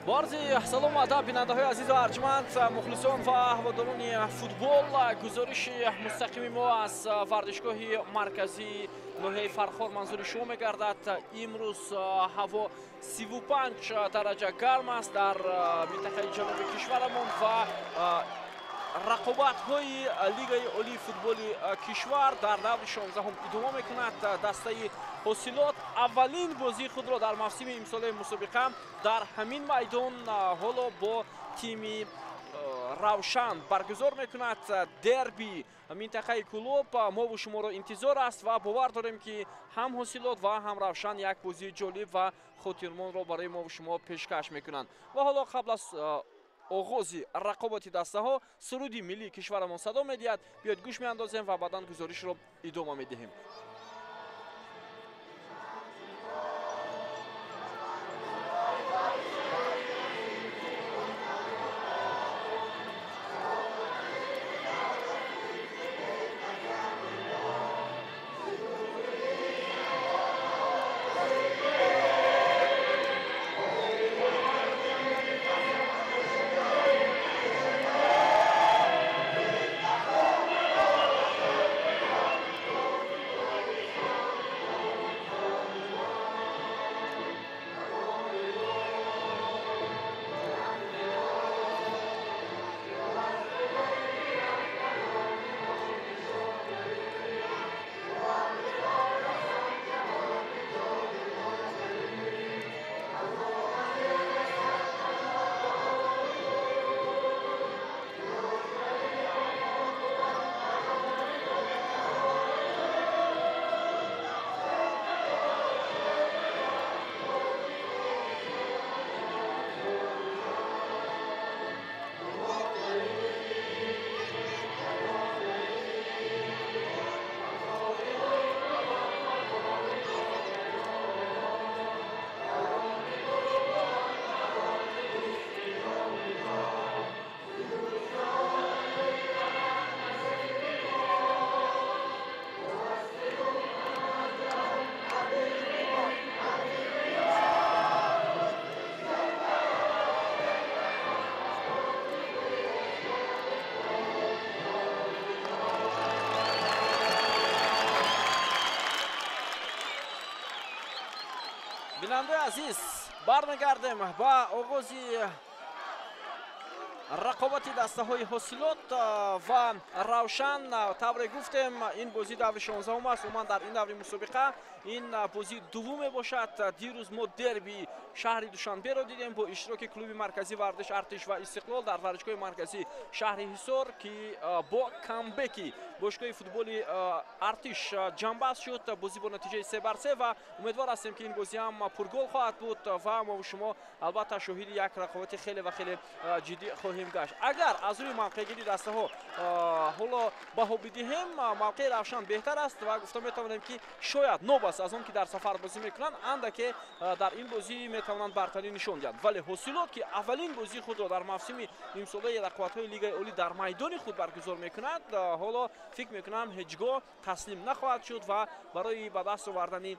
Бо арзи салому адаб, бинандаҳои азизу арҷманд, мухлисон ва ҳаводорони футбол, гузориши мустақими мо аз варзишгоҳи марказии ноҳияи Фархор манзури шумо мегардад. Имрӯз ҳаво 35 дараҷа гарм аст дар минтақаи ҷануби кишварамон ва рақобатҳои Лигаи олии футболи кишвар дар даври 16-ум идома мекунад. Дастаи Ҳосилот аввалин бозии худро дар мавсими имсолаи мусобиқа дар ҳамин майдон ҳоло бо тими Равшан баргузор мекунад. Дерби минтақаи Кӯлоб мову шуморо интизор аст ва бовар дорем, ки ҳам Ҳосилот ва ҳам Равшан як бозии ҷолиб ва хотирмонро барои мову шумо пешкаш мекунанд. Ва ҳоло қабл аз оғози рақобати дастаҳо суруди миллии кишварамон садо медиҳад. Биёед гӯш меандозем ва баъдан гузоришро идома медиҳем. Бинандаи азиз, бармегардем ба оғози рақобати дастаҳои Ҳосилот ва Равшан. Тавре гуфтем, ин бозӣ даври 16-ум аст. Умуман дар ин даври мусобиқа ин бозии дуввум мебошад. Дирӯз мо дерби шаҳри Душанберо дидем бо иштироки клуби марказии варзиш Артиш ва Истиқлол дар варзишгоҳи марказии шаҳри Ҳисор, ки бо камбеки бошгоҳи футболи Артиш ҷамъбаст шуд. Бозӣ бо натиҷаи 3-3 ва умедвор ҳастем, ки ин бозӣ ҳам пургол хоҳад буд ва мо шумо албатта шоҳиди як рақобати хеле ва хеле ҷиддӣ хоҳем гашт. Агар аз рӯи мавқеъгирии дастаҳо ҳоло баҳо бидиҳем, мавқеи Равшан беҳтар аст ва гуфта метавонем, ки шояд нобаст аз он ки дар сафар бозӣ мекунанд, андаке дар ин бозӣ метавонанд бартарӣ нишон диҳанд. Вале Ҳосилот, ки аввалин бозии худро дар мавсими имсолаи рақобатҳои Лигаи олӣ дар майдони худ баргузор мекунад, ҳоло фикр мекунам ҳеҷ гоҳ таслим нахоҳад шуд ва барои ба даст овардани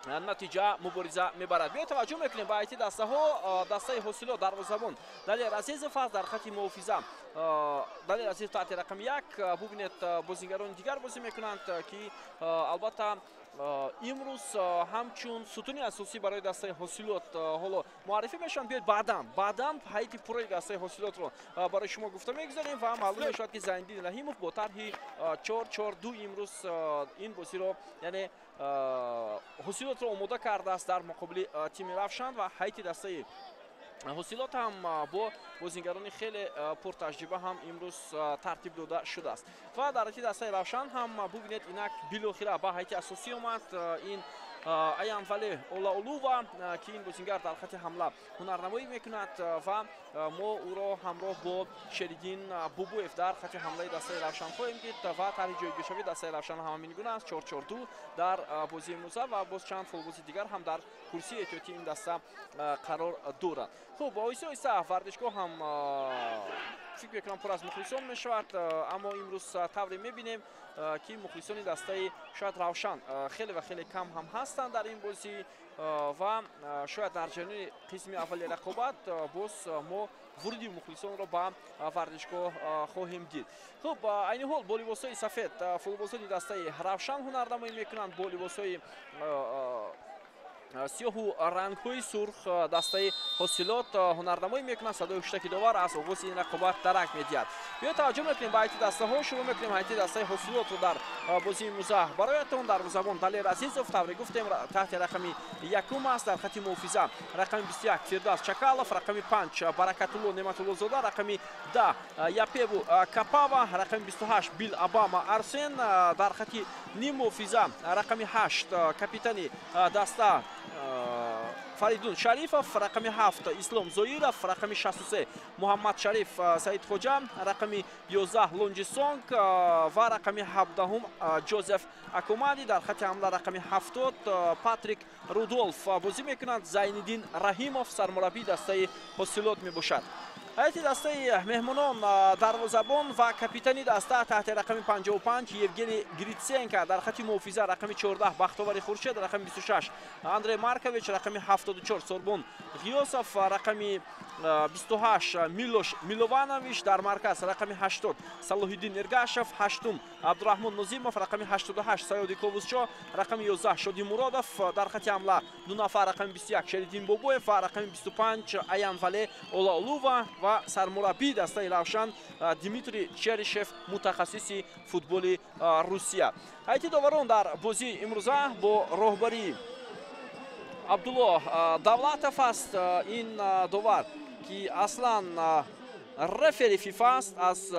натиҷа мубориза мебарад. Биёед таваҷҷӯҳ мекунем ба ҳайати дастаҳо. Дастаи Ҳосилот дарвозабон Далер Азизов аст, дар хати муҳофиза Далер Азизов таҳти рақами 1. Бубинед, бозигарони дигар бозӣ мекунанд, ки албатта имрӯз ҳамчун сутуни асосӣ барои дастаи Ҳосилот ҳоло муаррифӣ мешаванд. Биёед баъдан ҳайати пурраи дастаи Ҳосилотро барои шумо гуфта мегузорем ва маълум мешавад, ки Зайниддин Раҳимов бо тарҳи 4-4-2 имрӯз ин бозиро, яъне Ҳосилотро омода кардааст дар муқобили тими Равшан ва ҳайати дастаи Ҳосилот ҳам бо бозигарони хеле пуртаҷриба ҳам имрӯз тартиб дода шудааст. Ва дар ҳайати дастаи Равшан ҳам бубинед, инак билохира ба ҳайати асосӣ омад ин Аянвале Олаулува, ки ин бозингар дар хати ҳамла ҳунарнамоӣ мекунад ва мо ӯро ҳамроҳ бо Шериддин Бубуев дар хати ҳамлаи дастаи Равшан хоҳем дид ва тарҳи ҷойгиршавии дастаи Равшан ҳам ҳамин гуна аст: 4-4-2 дар бозии имрӯза ва боз чанд фолбози дигар ҳам дар курсии эҳтиётии ин даста қарор доранд. Хуб, оҳиста оҳиста варзишгоҳ ҳам фикр мекунам пур аз мухлисон мешавад, аммо имрӯз тавре мебинем, ки мухлисони дастаи шояд Равшан хеле ва хеле кам ҳам ҳастанд. ҳастанд дар ин бозӣ ва шояд дар ҷараёни қисми аввали рақобат боз мо вуруди мухлисонро ба варзишгоҳ хоҳем дид. Хуб, айни ҳол бо либосҳои сафед футболбозони дастаи Равшан ҳунарнамоӣ мекунанд, бо либосҳои сиёҳу рангҳои сурх дастаи Ҳосилот ҳунарнамоӣ мекунанд. Садои ҳуштаки довар аз оғози ин рақобат дарак медиҳад. Биё таваҷҷӯҳ мекунем ба ҳайати дастаҳо. Шурӯъ мекунем ҳайати дастаи Ҳосилотро дар бозии имрӯза бароятон. Дарвозабон Далер Азизов, тавре гуфтем, таҳти рақами 1 аст. Дар хати муҳофиза рақами 21 Фирдавс Чакалов, рақами 5 Баракатулло Неъматуллозода, рақами 10 Япеву Капава, рақами 28 Бил Абама Арсен. Дар хати ним муҳофиза рақами 8 капитани даста Фаридун Шарифов, рақами 7 Ислом Зоиров, рақами 63 Муҳаммад Шариф Саидхоҷа, рақами 11 Лонҷи Сонг ва рақами 17 Ҷозеф Акомади. Дар хати ҳамла рақами 70 Патрик Рудолф бозӣ мекунанд. Зайниддин Раҳимов сармураббии дастаи Ҳосилот мебошад. Ҳайати дастаи меҳмонон дарвозабон ва капитани даста таҳти рақами 55 Евгений Гриценко, дар хати муҳофиза рақами 14 Бахтовари Хуршед, рақами 26 Андрей Маркович, рақами 74 Сорбон Ғиёсов, рақами 28 Милош Милованович, дар марказ рақами 80 Салоҳиддин Эргашев, 8 Абдураҳмон Нозимов, рақами 88 Саёди Ковузчо, рақами 11 Шоди Муродов, дар хати ҳамла ду нафар рақами 21 Шериддин Бобоев ва рақами 25 Аянвале Олаулува ва сармураббии дастаи Равшан Дмитрий Черишев, мутахассиси футболи Русия. Ҳайати доварон дар бозии имрӯза бо роҳбарии Абдулло Давлатов аст. Ин довар, ки аслан рефери ФИФА аст, аз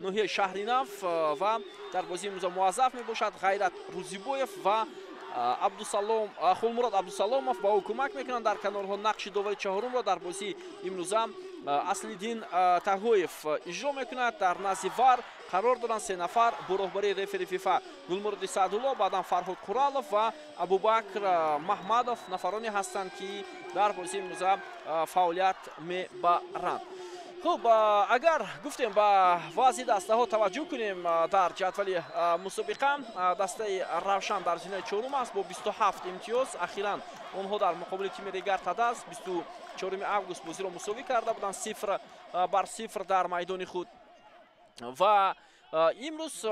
ноҳияи Шаҳринав ва дар бозии имрӯза муаззаф мебошад. Ғайрат Рӯзибоев ва Хулмурод Абдусаломов ба ӯ кӯмак мекунанд. Дар канорҳо нақши довари чаҳорумро дар бозии имрӯза Аслиддин Тағоев иҷро мекунад. Дар назди вар қарор доранд се нафар бо роҳбарии рефери ФИФА Гулмуроди Саъдулло, баъдан Фарҳод Қуралов ва Абубакр Маҳмадов нафароне ҳастанд, ки дар бозии имрӯза фаъолият мебаранд. Хуб, агар гуфтем ба вазъи дастаҳо таваҷҷӯҳ кунем дар ҷадвали мусобиқа, дастаи Равшан дар зинаи чорум аст бо 27 имтиёз. Ахиран онҳо дар муқобили тими Регар Тадаз 24 август бозиро мусовӣ карда буданд 0-0 дар майдони худ. Ва имрӯз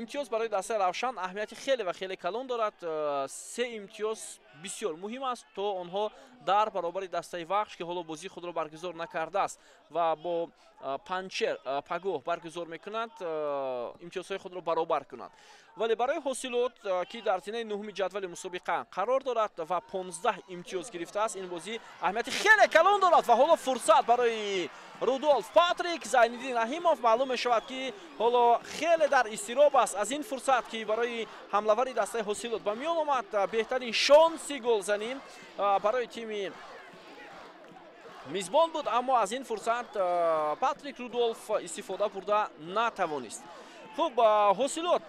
имтиёз барои дастаи Равшан аҳамияти хеле ва хеле калон дорад. Се имтиёз бисёр муҳим аст, то онҳо дар баробари дастаи Вахш, ки ҳоло бозии худро баргузор накардааст ва бо Панчер пагоҳ баргузор мекунад, имтиёзҳои худро баробар кунанд. Вале барои Ҳосилот, ки дар зинаи нуҳуми ҷадвали мусобиқа қарор дорад ва 15 имтиёз гирифтааст, ин бозӣ аҳамияти хеле калон дорад. Ва ҳоло фурсат барои Рудолф Патрик. Зайниддин Раҳимов маълум мешавад, ки ҳоло хеле дар изтироб аст аз ин фурсат, ки барои ҳамлавари дастаи Ҳосилот ба миён омад. Беҳтарин шонси голзанӣ барои тими мизбон буд, аммо аз ин фурсат Патрик Рудолф истифода бурда натавонист. Хуб, Ҳосилот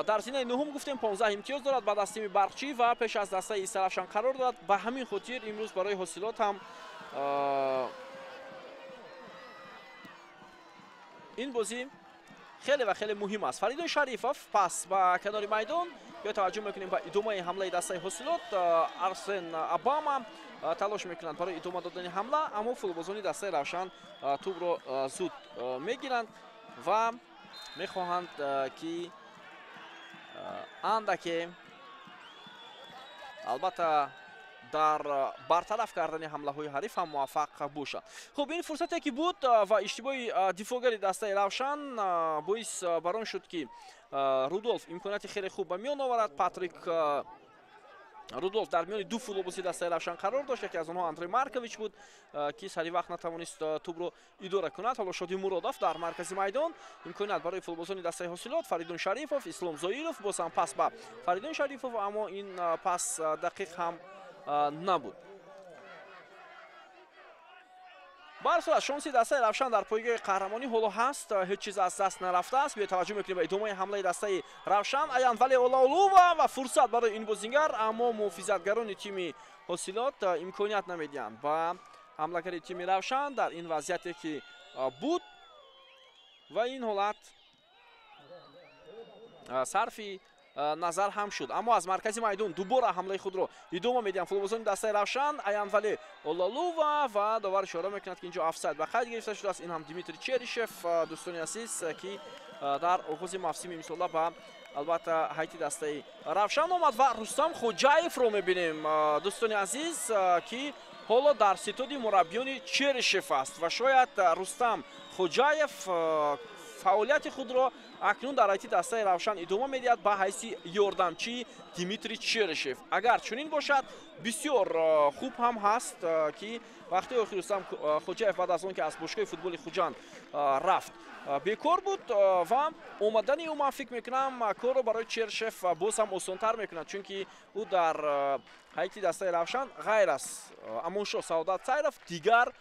дар зинаи нуҳум гуфтем 15 имтиёз дорад баъд аз тими Барқчӣ ва пеш аз дастаи Истаравшан қарор дорад. Ба ҳамин хотир имрӯз барои Ҳосилот ҳам ин бозӣ хеле ва хеле муҳим аст. Фаридун Шарифов пас ба канори майдон. Ё таваҷҷӯҳ мекунем ба идомаи ҳамлаи дастаи Ҳосилот. Арсен Абама талош мекунанд барои идома додани ҳамла, аммо футболбозони дастаи Равшан тӯбро зуд мегиранд ва мехоҳанд, ки андаке албатта дар бартараф кардани ҳамлаҳои ҳариф ҳам муваффақ бошанд. Хуб, ин фурсате ки буд ва иштибоҳи дифоъгари дастаи Равшан боис бар он шуд, ки Рудолф имконияти хеле хуб ба миён оварад. Патрик Рудолф дар миёни ду футболбози дастаи Равшан қарор дошт. Яке аз онҳо Андрей Маркович буд, ки сари вақт натавонист тӯбро идора кунад. Ҳоло Шоди Муродов дар маркази майдон, имконият барои футболбозони дастаи Ҳосилот. Фаридун Шарифов, Ислом Зоиров, боз ҳам пас ба Фаридун Шарифов, аммо ин пас дақиқ ҳам набуд. Ба ҳар сурат шонси дастаи Равшан дар пойгоҳи қаҳрамонӣ ҳоло ҳаст, ҳеҷ чиз аз даст нарафтааст. Биё таваҷҷӯҳ мекунем ба идомаи ҳамлаи дастаи Равшан. Аянвале Олаулува ва фурсат барои ин бозингар, аммо муҳофизатгарони тими Ҳосилот имконият намедиҳанд ба ҳамлагари тими Равшан дар ин вазъияте ки буд ва ин ҳолат сарфи назар ҳам шуд. Аммо аз маркази майдон дубора ҳамлаи худро идома медиҳанд футболбозони дастаи Равшан. Аянвале Олалува ва довар ишора мекунад, ки инҷо офсайд ба қайд гирифта шудааст. Ин ҳам Дмитрий Черишев, дӯстони азиз, ки дар оғози мавсими имсола ба албатта ҳайати дастаи Равшан омад. Ва Рустам Хоҷаевро мебинем, дӯстони азиз, ки ҳоло дар ситоди мураббиёни Черишев аст ва шояд Рустам Хоҷаев фаъолияти худро акнун дар ҳайати дастаи Равшан идома медиҳад ба ҳайси ёрдамчии Дмитрий Черишев. Агар чунин бошад, бисёр хуб ҳам ҳаст, ки вақти охир Рустам Хоҷаев баъд аз он ки аз бошгоҳи футболи Хуҷанд рафт, бекор буд ва омадани ӯ, ман фикр мекунам, корро барои Черишев боз ҳам осонтар мекунад, чунки ӯ дар ҳайати дастаи Равшан ғайр аз Амоншоҳ Саодат Сайров дигар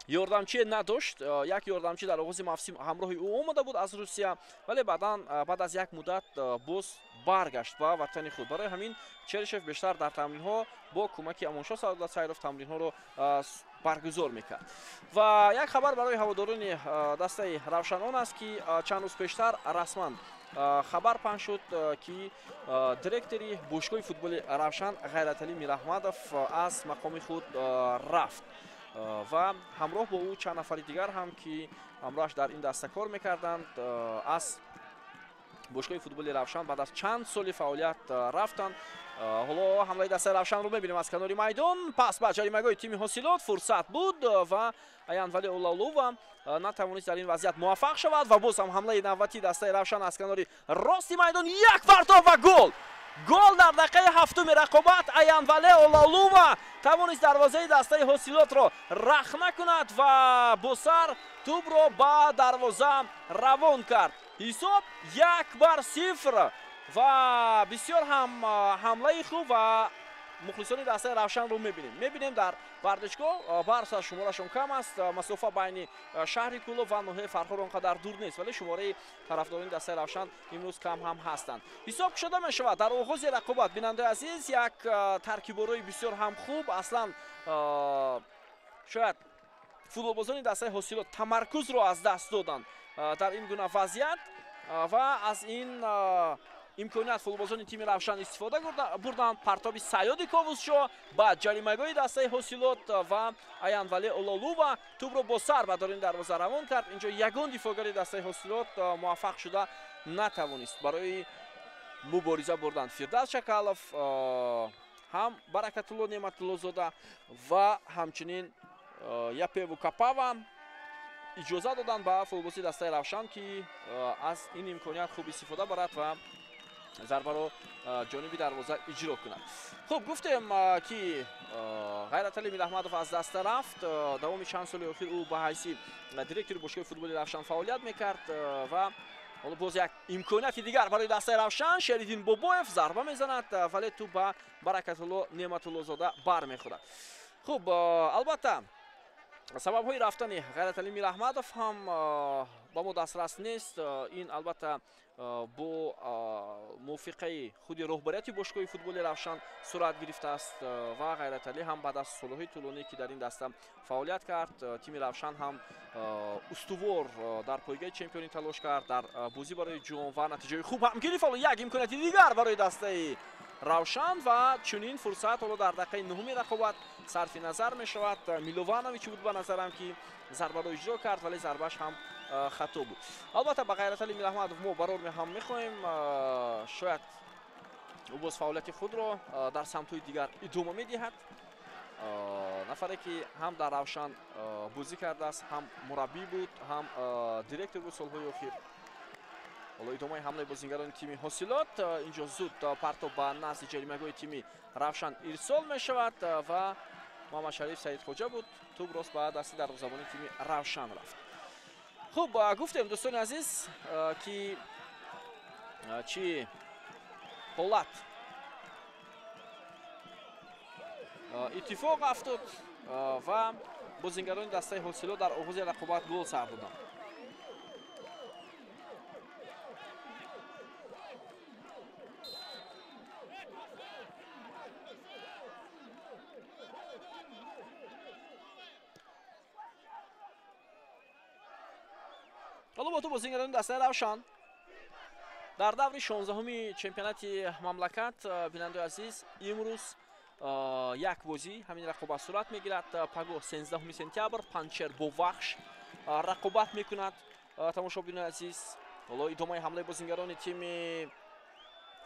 ёрдамчие надошт. Як ёрдамчӣ дар оғози мавсим ҳамроҳи ӯ омада буд аз Русия, вале баъдан баъд аз як муддат боз баргашт ба ватани худ. Барои ҳамин Черишев бештар дар тамринҳо бо кӯмаки Амоншоҳ Саодат Сайров тамринҳоро баргузор мекард. Ва як хабар барои ҳаводорони дастаи Равшан он аст, ки чанд рӯз пештар расман хабар паҳн шуд, ки директори бошгоҳи футболи Равшан Ғайраталӣ Мираҳмадов аз мақоми худ рафт ва ҳамроҳ бо ӯ чанд нафари дигар ҳам, ки ҳамроҳаш дар ин даста кор мекарданд, аз бошгоҳи футболи Равшан баъд аз чанд соли фаъолият рафтанд. Ҳоло ҳамлаи дастаи Равшанро мебинем аз канори майдон. Пас ба ҷаримагоҳи тими Ҳосилот фурсат буд ва Аянвали Олалува натавонист дар ин вазъият муваффақ шавад. Ва боз ҳам ҳамлаи навбатии дастаи Равшан аз канори рости майдон, як партов ва гол! Гол дар дақиқаи ҳафтуми рақобат. Аянвале Олалува тавонист дарвозаи дастаи Ҳосилотро рахна кунад ва бо сар тӯбро ба дарвоза равон кард. Ҳисоб 1-0 ва бисёр ҳам ҳамлаи хуб ва мухлисони дастаи Равшанро мебинем. Мебинем дар варзишгоҳ барса шуморашон кам аст, масофа байни шаҳри Кӯлоб ва ноҳияи Фархор он қадар дур нест, вале шумораи тарафдорони дастаи Равшан имрӯз кам ҳам ҳастанд. Ҳисоб кушода мешавад дар оғози рақобат. Бинандаи азиз, як таркиборои бисёр ҳам хуб, аслан шояд футболбозони дастаи Ҳосилот тамаркузро аз даст доданд дар ин гуна вазъият ва аз ин имконият футболбозони тими Равшан истифода бурданд. Партоби Саёди Ковусшо ба ҷаримагоҳи дастаи Ҳосилот ва Аянвале Ололува тӯбро бо сар ба дорини дарвоза равон кард. Инҷо ягон дифоъгари дастаи Ҳосилот муваффақ шуда натавонист барои мубориза бурдан. Фирдавс Чакалов, ҳам Баракатулло Неъматуллозода ва ҳамчунин Япеву Капава иҷоза доданд ба футболбози дастаи Равшан, ки аз ин имконият хуб истифода барад ва зарбаро ҷониби дарвоза иҷро кунад. Хуб, гуфтем, ки Ғайраталӣ Мираҳмадов аз даста рафт. Давоми чанд соли охир ӯ ба ҳайси директори бошгоҳи футболи Равшан фаъолият мекард ва ҳоло боз як имконияти дигар барои дастаи Равшан. Шериддин Бобоев зарба мезанад, вале тӯб ба Баракатулло Неъматуллозода бармехӯрад. Хуб, албатта сабабҳои рафтани Ғайраталӣ Мираҳмадов ҳам ба мо дастрас нест. Ин албатта бо мувофиқаи худи роҳбарияти бошгоҳи футболи Равшан сурат гирифтааст ва Ғайраталӣ ҳам баъд аз солҳои тӯлонӣ, ки дар ин даста фаъолият кард, тими Равшан ҳам устувор дар пойгаи чемпионӣ талош кард дар бозӣ барои ҷом ва натиҷаи хуб ҳам гирифт. Ҳоло як имконияти дигар барои дастаи Равшан ва чунин фурсат ҳоло дар дақиқаи нуҳуми рақобат сарфи назар мешавад. Милованович буд ба назарам, ки зарбаро иҷро кард, вале зарбаш ҳам хато буд. Албатта ба Ғайраталӣ Мираҳмадов мо барор ҳам мехоҳем, шояд ӯ боз фаъолияти худро дар самтҳои дигар идома медиҳад. Нафаре ки ҳам дар Равшан бозӣ кардааст, ҳам мураббӣ буд, ҳам директор буд солҳои охир. Ҳоло идомаи ҳамлаи бозингарони тими Ҳосилот. Инҷо зуд партоб ба назди ҷаримагоҳи тими Равшан ирсол мешавад ва Муҳаммадшариф Саидхоҷа буд. Тӯб рост ба дасти дарвозабони тими Равшан рафт. Хуб, гуфтем, дӯстони азиз, ки чӣ ҳолат иттифоқ афтод ва бозингарони дастаи Ҳосилот дар оғози рақобат гол сар доданд. Ҳоло бо ту бозингарони дастаи Равшан. Дар даври 16-уми чемпионати мамлакат, бинандаи азиз, имрӯз як бозӣ ҳамин рақобат сурат мегирад. Пагоҳ 13 сентябр Панҷшер бо Вахш рақобат мекунад. Тамошобинони азиз, ҳоло идомаи ҳамлаи бозингарони тими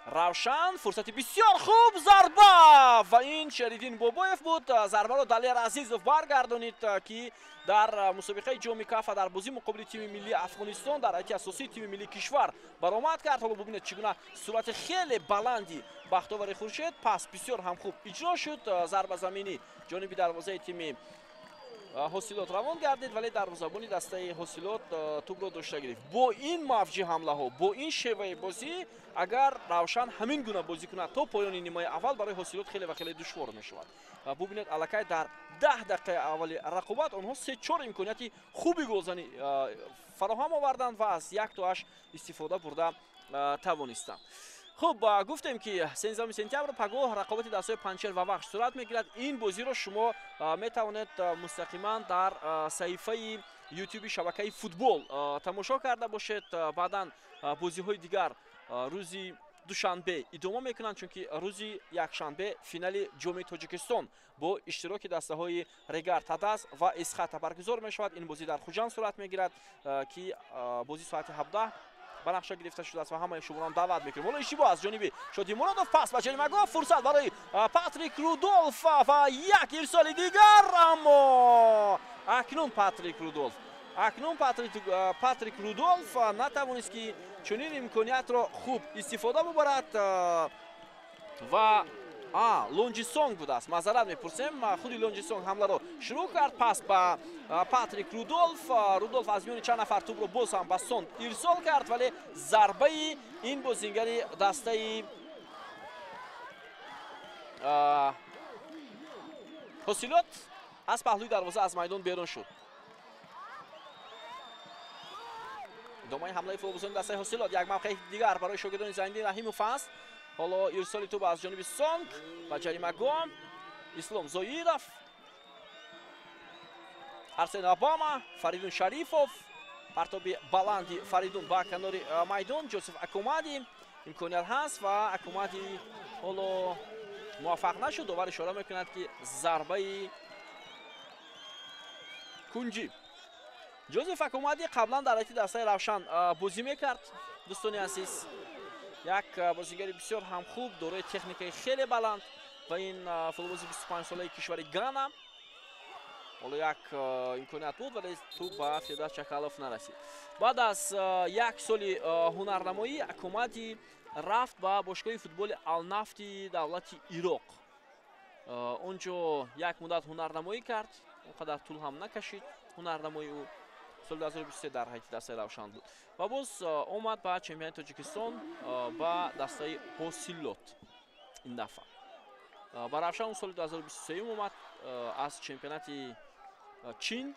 Равшан, фурсати бисёр хуб, зарба ва ин Шериддин Бобоев буд. Зарбаро Далер Азизов баргардонид, ки дар мусобиқаи ҷоми Кафа дар бозӣ муқобили тими миллии Афғонистон дар ҳайати асосии тими миллии кишвар баромад кард. Ҳоло бубинед, чӣ гуна суръати хеле баланди Бахтовари Хуршед, пас бисёр ҳам хуб иҷро шуд. Зарба заминӣ ҷониби дарвозаи тими Ҳосилот равон гардид, вале дарвозабони дастаи Ҳосилот тӯбро дошта гирифт. Бо ин мавҷи ҳамлаҳо, бо ин шеваи бозӣ, агар Равшан ҳамин гуна бозӣ кунад то поёни нимаи аввал, барои Ҳосилот хеле ва хеле душвор мешавад. Ва бубинед, аллакай дар 10 дақиқаи аввали рақобат онҳо 3-4 имконияти хуби голзанӣ фароҳам оварданд ва аз 1 то 8 истифода бурда тавонистанд. Хуб, гуфтем, ки 13 сентябр пагоҳ рақобати дастҳои Панҷшер ва Вахш сурат мегирад. Ин бозиро шумо метавонед мустақиман дар саҳифаи ютуби шабакаи футбол тамошо карда бошед. Баъдан бозиҳои дигар рӯзи душанбе идома мекунанд, чунки рӯзи якшанбе финали ҷоми Тоҷикистон бо иштироки дастаҳои Регар Тадаз ва Исхата баргузор мешавад. Ин бозӣ дар Хуҷанд сурат мегирад, ки бозӣ соати 17 ба нақша гирифта шудааст ва ҳамаи шуморо даъват мекунем. Ҳоло иштибоҳ аз ҷониби Шодимуродов, пас ба ҷаримагоҳ, фурсат барои Патрик Рудолф ва як ирсоли дигар, аммо акнун Патрик Рудолф, акнун Патрик Рудолф натавонист, ки чунин имкониятро хуб истифода бубарад ва Лонҷи Сонг будааст. Маъзарат мепурсем, худи Лонҷи Сонг ҳамларо шурӯъ кард, пас ба Патрик Рудолф. Рудолф аз миёни чанд нафар тӯбро боз ҳам ба Сонг ирсол кард, вале зарбаи ин бозингари дастаи Ҳосилот аз паҳлӯи дарвоза аз майдон берун шуд. Идомаи ҳамлаи футболбозони дастаи Ҳосилот, як мавқеи дигар барои шогирдони Зайниддин Раҳимов аст. Ҳоло ирсоли тӯб аз ҷониби Сонг ба ҷаримагоҳ, Ислом Зоиров, Арсен Обама, Фаридун Шарифов, партоби баланди Фаридун ба канори майдон, Ҷосеф Акумади, имконият ҳаст ва Акумади ҳоло муваффақ нашуд. Довар ишора мекунад, ки зарбаи кунҷӣ. Ҷозеф Акумади қаблан дар ҳайати дастаи Равшан бозӣ мекард. Дӯстони азиз, як бозигари бисёр ҳам хуб, дорои техникаи хеле баланд ва ин футболбози 25-солаи кишвари Гана. Ҳоло як имконият буд, вале тӯб ба Фирдавс Чакалов нарасид. Баъд аз як соли ҳунарнамоӣ Акумади рафт ба бошгоҳи футболи Алнафти давлати Ироқ. Он ҷо як муддат ҳунарнамоӣ кард, он қадар тӯл ҳам накашид ҳунарнамоии ӯ. Соли 2023 дар ҳайати дастаи Равшан буд ва боз омад ба чемпионати Тоҷикистон ба дастаи Ҳосилот. Ин дафъа ба Равшан соли 2023 омад аз чемпионати Чин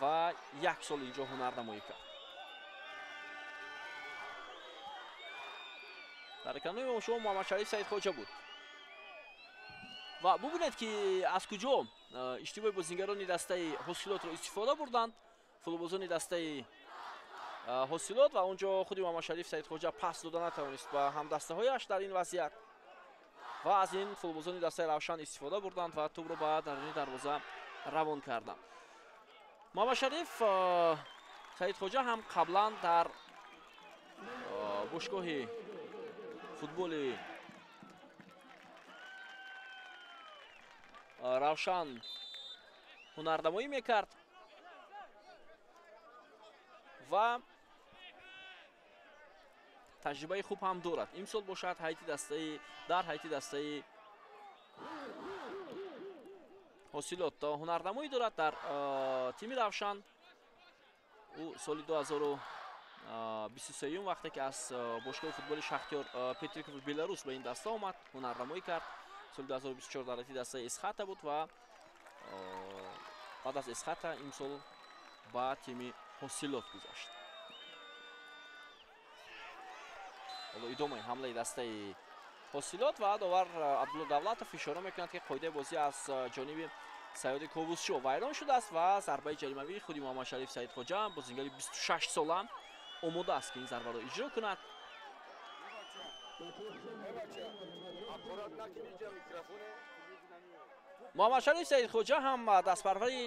ва як сол инҷо ҳунарнамоӣ кард. Дар экранҳои шумо Муҳаммадшариф Саидхоҷа буд. Ва бубинед, ки аз куҷо иштибоҳи бозингарони дастаи Ҳосилотро истифода бурданд футболбозони дастаи Ҳосилот ва онҷо худи Муҳаммадшариф Саидхоҷа пас дода натавонист ба ҳамдастаҳояш дар ин вазъият ва аз ин футболбозони дастаи Равшан истифода бурданд ва тӯбро ба даруни дарвоза равон карданд. Муҳаммадшариф Саидхоҷа ҳам қаблан дар бошгоҳи футболи Равшан ҳунарнамоӣ мекард ва таҷрибаи хуб ҳам дорад. Имсол бошад ҳайати дастаи дар ҳайати дастаи Ҳосилот ҳунарнамоӣ дорад дар тими Равшан. Ӯ соли 2023 вақте ки аз бошгоҳи футболи Шахтёр Петриков Беларус ба ин даста омад, ҳунарнамоӣ кард. Соли 2024 дар ҳайати дастаи Исхата буд ва баъд аз Исхата имсол ба тими Ҳосилот гузашт. Ҳоло идомаи ҳамлаи дастаи Ҳосилот ва довар Абдулло Давлатов ишора мекунад, ки қоидаи бозӣ аз ҷониби Саёди Ковусшо вайрон шудааст ва зарбаи ҷаримавии худи Муҳаммадшариф Саидхоҷа, бозингари 26 сола, омода аст, ки ин зарбаро иҷро кунад. Муҳаммадшариф Саидхоҷа ҳам дастпарвари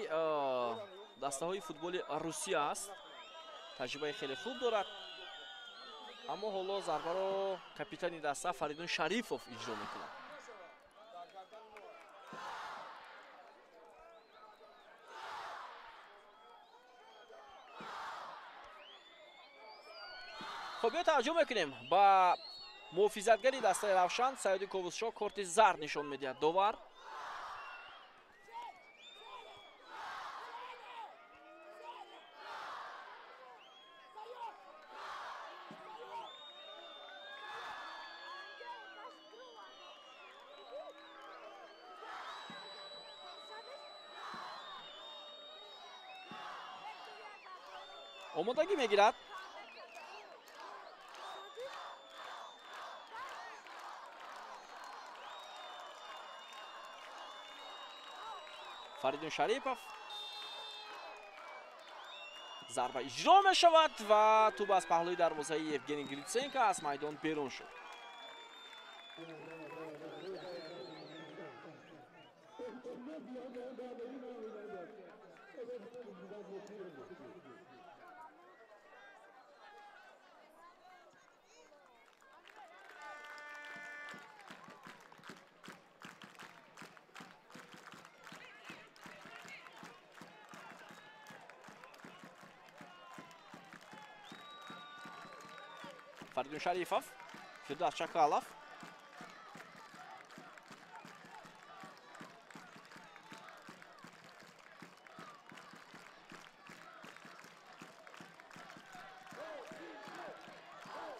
дастаҳои футболи Русия аст. Таҷрибаи хеле хуб дорад. Аммо ҳоло зарбаро капитани даста Фаридун Шарифов иҷро мекунад. Хуб, биё таваҷҷӯҳ мекунем ба муҳофизатгари дастаи Равшан Саиди Ковусшо корти зард нишон медиҳад довар. Омодагӣ мегирад. Фаридун Шарипов. Зарба иҷро мешавад ва тӯб аз паҳлӯи дарвозаи Евгений Гриценко аз майдон берун шуд. Фаридун Шарифов, Фирдавс Чакалов.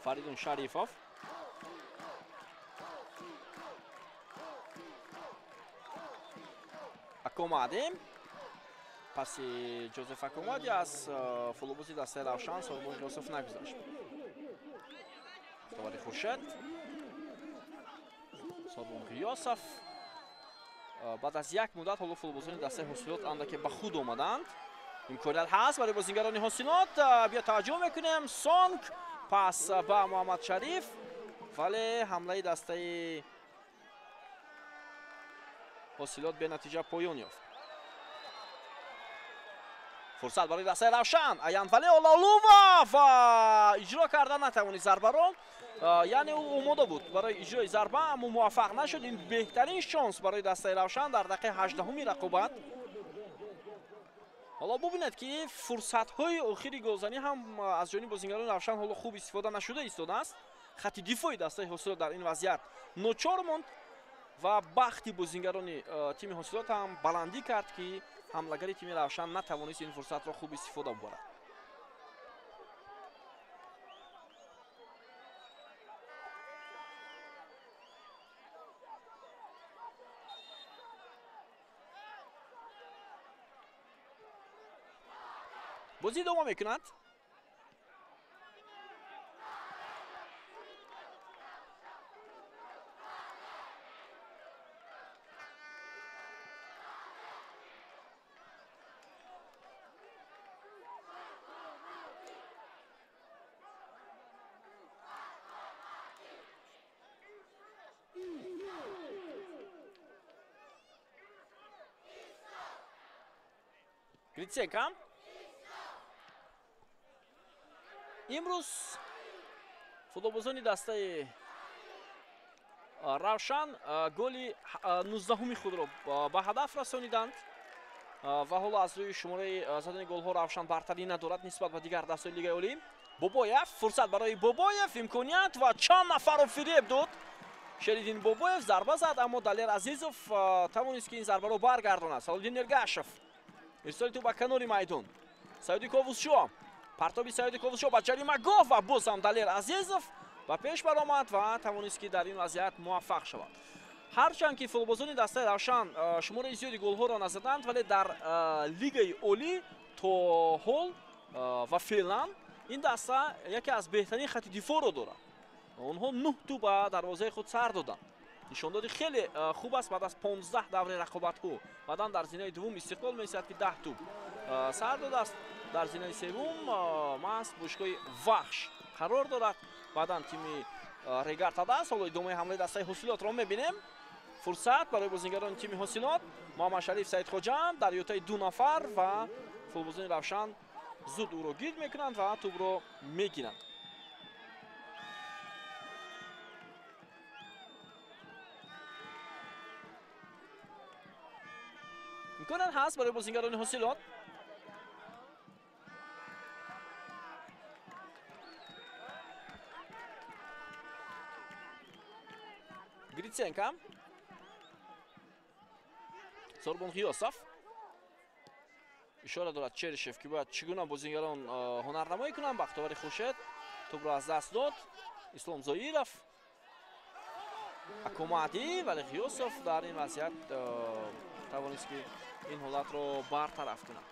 Фаридун Шарифов. Акомади. Паси Ҷозеф Акомади аз футболбози дастаи Равшан Соломон Ғиёсов нагузашт. Товари Хуршед. Соломон Ғиёсов. Баъд аз як муддат ҳоло футболбозони дастаи Ҳосилот андаке ба худ омаданд. Имконият ҳаст барои бозингарони Ҳосилот. Биё таваҷҷӯҳ мекунем. Сонг пас ба Муҳаммад Шариф, вале ҳамлаи дастаи Ҳосилот бенатиҷа поён ёфт. Фурсат барои дастаи Равшан. Аянвале Олалува ва иҷро карда натавонист зарбаро. Яъне ӯ омода буд барои иҷрои зарба, аммо муваффақ нашуд. Ин беҳтарин шонс барои дастаи Равшан дар дақиқаи 18-уми рақобат. Ҳоло бубинед ки фурсатҳои охири голзанӣ ҳам аз ҷониби бозингарони Равшан ҳоло хуб истифода нашуда истодааст. Хати дифои дастаи Ҳосилот дар ин вазъият ночор монд ва бахти бозингарони тими Ҳосилот ҳам баландӣ кард, ки ҳамлагари тими Равшан натавонист ин фурсатро хуб истифода бубарад. Бозӣ идома мекунад. Гриценко. Имрӯз футболбозони дастаи Равшан голи 19-уми худро ба ҳадаф расониданд ва ҳоло аз рӯи шумораи задани голҳо Равшан бартарӣ надорад нисбат ба дигар дастаҳои Лигаи Олӣ. Бобоев, фурсат барои Бобоев, имконият ва чанд нафарро фиреб дод. Шериддин Бобоев зарба зад, аммо Далер Азизов тавонист ки ин зарбаро баргардонад. Салоддин Эргашев ирсоли тӯб ба канори майдон. Саиди Ковусшо, партоби Саиди Ковусшо ба ҷаримагоҳ ва боз ҳам Далер Азизов ба пеш баромад ва тавонист ки дар ин вазъият муваффақ шавад. Ҳарчанд ки футболбозони дастаи Равшан шумораи зиёди голҳоро назаданд, вале дар Лигаи Олӣ то ҳол ва феълан ин даста яке аз беҳтарин хати дифоъро дорад. Онҳо 9 тӯб ба дарвозаи худ сар доданд. Нишондоди хеле хуб аст баъд аз 15 давраи рақобатҳо. Баъдан дар зинаи дуввум Истиқлол месиҳад ки 10 тӯб сар додааст. Дар зинаи севум маҳз бошгоҳи Вахш қарор дорад. Баъдан тими Регард дадааст. Ҳоло идомаи ҳамлаи дастаи Ҳосилотро мебинем. Фурсат барои бозингарони тими Ҳосилот. Муҳаммадшариф Саидхоҷа дар иҳотаи 2 нафар ва футболбозони Равшан зуд ӯро гирд мекунанд ва тӯбро мегиранд. Имконият ҳаст барои бозингарони Ҳосилот. Гриценко, Сорбон Ғиёсов ишора дорад Черишев, ки бояд чӣ гуна бозингарон ҳунарнамоӣ кунанд. Бахтовари Хуршед тӯбро аз даст дод. Ислом Зоиров, Акомадӣ, вале Ғиёсов дар ин вазъият тавонист, ки ин ҳолатро бартараф кунад.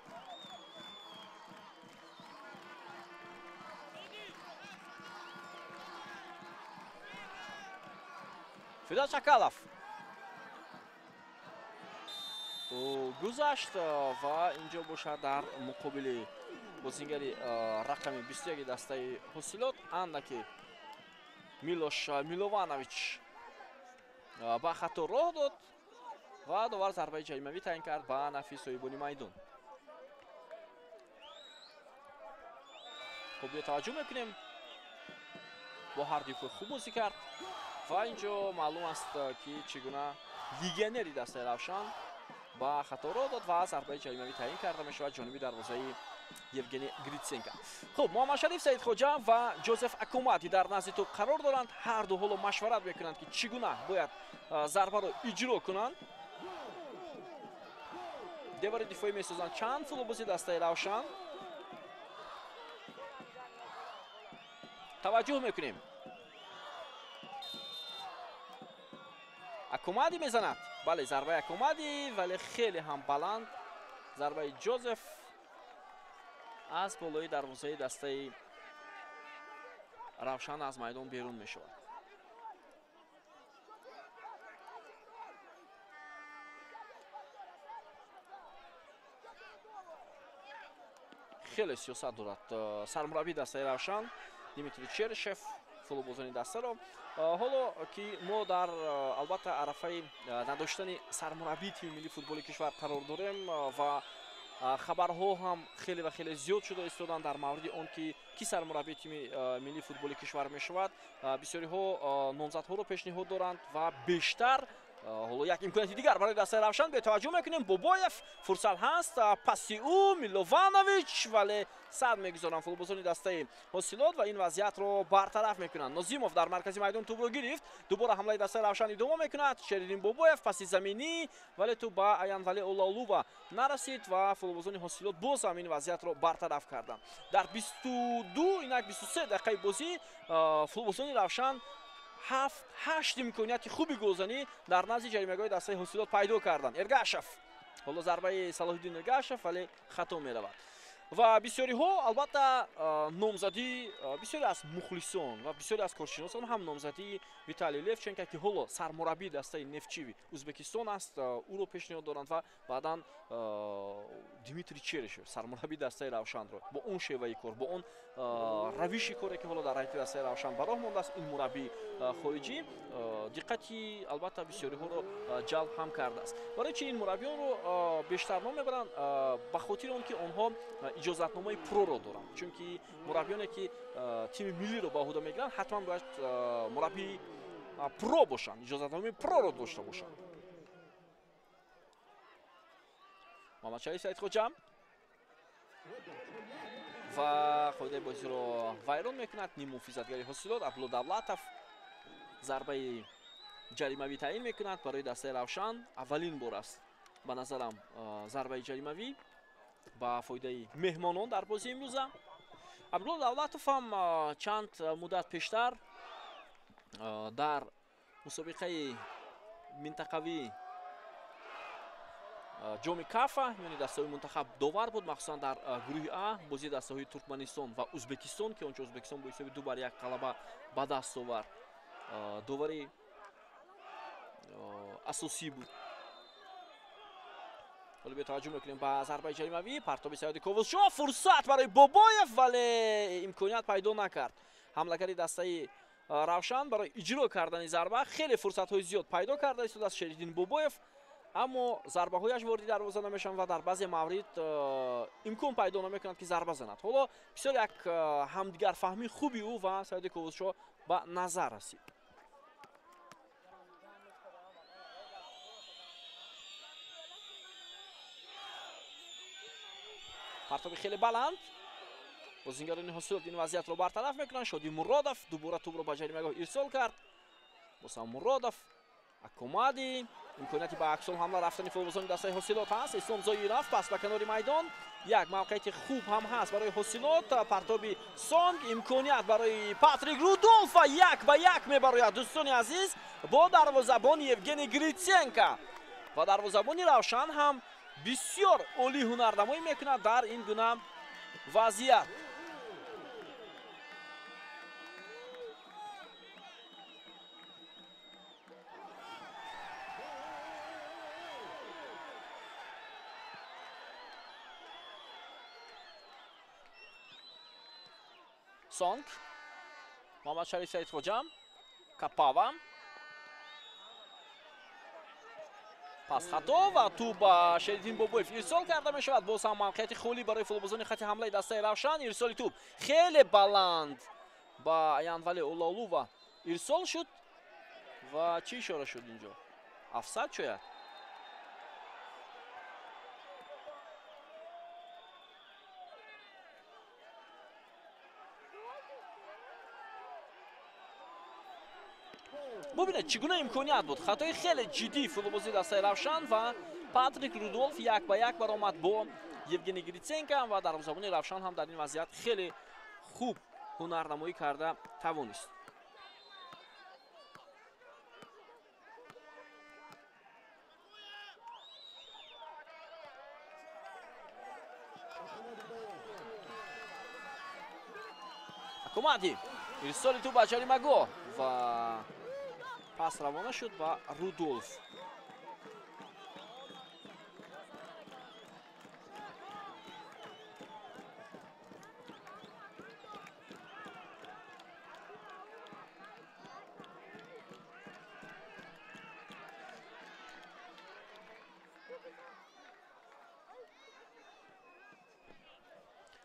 Фидо Чакалов гузашт ва инҷо бошад дар муқобили бозингари рақами 21 дастаи Ҳосилот андаки Милош Милованович ба хато роҳ дод ва довар зарбаи ҷаримавӣ таъин кард ба нафи соҳибони майдон. Хуб, биё таваҷҷӯҳ мекунем, бо ҳар ду пой хуб бозӣ кард ва инҷо маълум аст, ки чӣ гуна легионери дастаи Равшан ба хато роҳ дод ва зарбаи ҷаримавӣ таъин карда мешавад ҷониби дарвозаи Евгений Гриценко. Хуб, Муҳаммадшариф Саидхоҷа ва Ҷозеф Акомадӣ дар назди тӯб қарор доранд. Ҳар ду ҳоло машварат мекунанд, ки чӣ гуна бояд зарбаро иҷро кунанд. Девори дифоӣ месозанд чанд футболбози дастаи Равшан. Таваҷҷӯҳ мекунем. Акомадӣ мезанад. Бале, зарбаи Акомадӣ, вале хеле ҳам баланд. Зарбаи Ҷозеф аз болои дарвозаи дастаи Равшан аз майдон берун мешавад. Хеле сиёсат дорад сармураббии дастаи Равшан Дмитрий Черишев футболбозони дастаро. Ҳоло ки мо дар албатта арафаи надоштани сармураббии тими миллии футболи кишвар қарор дорем ва хабарҳо ҳам хеле ва хеле зиёд шуда истоданд дар мавриди он ки ки сармураббии тими миллии футболи кишвар мешавад. Бисёриҳо номзадҳоро пешниҳод доранд ва бештар ҳоло як имконияти дигар барои дастаи Равшан. Бетаваҷҷӯҳ мекунем, Бобоев, фурсат ҳаст, паси ӯ Милованович, вале сад мегузоранд футболбозони дастаи Ҳосилот ва ин вазъиятро бартараф мекунанд. Нозимов дар маркази майдон тӯбро гирифт. Дубора ҳамлаи дастаи Равшан идома мекунад. Шеридин Бобоев паси заминӣ, вале тӯб ба Аянвали Олаулува нарасид ва футболбозони Ҳосилот боз ҳам ин вазъиятро бартараф карданд. Дар 22 инак 23 дақиқаи бозӣ футболбозони Равшан 7-8 имконияти хуби голзанӣ дар назди ҷаримагоҳи дастаи Ҳосилот пайдо карданд. Эргашев, ҳоло зарбаи Салоҳиддин Эргашев, вале хато меравад. Ва бисёриҳо албатта номзадӣ, бисёре аз мухлисон ва бисёре аз коршиносон ҳам номзадии Виталий Левченко, ки ҳоло сармураббии дастаи Нефтчиви Ӯзбекистон аст, ӯро пешниҳод доранд ва баъдан Дмитрий Черишев сармураббии дастаи Равшанро бо он шеваи кор, бо он равиши коре, ки ҳоло дар ҳайати дастаи Равшан ба роҳ мондааст, ин мураббии хориҷӣ диққати албатта бисёриҳоро ҷалб ҳам кардааст. Барои чи ин мураббиёнро бештар ном мебаранд? Ба хотири он ки онҳо иҷозатномаи проро доранд, чунки мураббиёне ки тими миллиро ба ӯҳда мегиранд, ҳатман бояд мураббии про бошанд, иҷозатномаи проро дошта бошанд. Муҳаммадшариф Саидхоҷа ва қоидаи бозиро вайрон мекунад. Ниммуҳофизатгари Ҳосилот Абдулло Давлатов зарбаи ҷаримавӣ таъин мекунад барои дастаи Равшан. Аввалин бор аст ба назарам зарбаи ҷаримавӣ ба фоидаи меҳмонон дар бозии имрӯза. Абдулло Давлатов ҳам чанд муддат пештар дар мусобиқаи минтақавӣ ҷоми Кафа миёни дастаҳои мунтахаб довар буд, махсусан дар гурӯҳи А бозии дастаҳои Туркманистон ва Ӯзбекистон, ки ончо Ӯзбекистон бо ҳисоби 2-1 ғалаба ба даст овард. Довари асосӣ буд. Ҳоло биё таваҷҷӯҳ мекунем ба зарбаи ҷаримавӣ. Партоби Саёди Ковусшо, фурсат барои Бобоев, вале имконият пайдо накард. Ҳамлагари дастаи Равшан барои иҷро кардани зарба. Хеле фурсатҳои зиёд пайдо карда истодааст Шериддин Бобоев, аммо зарбаҳояш вориди дарвоза намешаванд ва дар баъзе маврид имкон пайдо намекунад, ки зарба занад. Ҳоло бисёр як ҳамдигарфаҳмии хуби ӯ ва Саиди Ковусшоҳ ба назар расид. Партоби хеле баланд. Бозингарони Ҳосилот ин вазъиятро бартараф мекунанд. Шоди Муродов дубора тӯбро ба ҷаримагоҳ ирсол кард. Боз ҳам Муродов, Акомади, имконияти ба аксол ҳамла рафтани футболбозони дастаи Ҳосилот ҳаст. Ислом Зоиров пас ба канори майдон. Як мавқеияти хуб ҳам ҳаст барои Ҳосилот. Партоби Сонг, имконият барои Патрик Рудолф ва 1-1 мебарояд, дӯстони азиз, бо дарвозабони Евгений Гриценко. Ва дарвозабони Равшан ҳам бисёр олӣ ҳунарнамоӣ мекунад дар ин гуна вазъият. Сонг, Муҳаммад Шариф Саидхоҷа, Капава, пас хато ва тӯб ба Шериддин Бобоев ирсол карда мешавад. Боз ҳам мавқеияти холӣ барои футболбозони хати ҳамлаи дастаи Равшан. Ирсоли тӯб хеле баланд ба Аянвали Ололува ирсол шуд ва чӣ ишора шуд инҷо? Афсад шояд? Бубинед, чӣ гуна имконият буд. Хатои хеле ҷиддии футболбозии дастаи Равшан ва Патрик Рудолф 1-1 баромад бо Евгений Гриценко ва дарвозабони Равшан ҳам дар ин вазъият хеле хуб ҳунарнамоӣ карда тавонист. Акомади, ирсоли тӯб ба ҷаримагоҳ ва пас равона шуд ба Рудолф.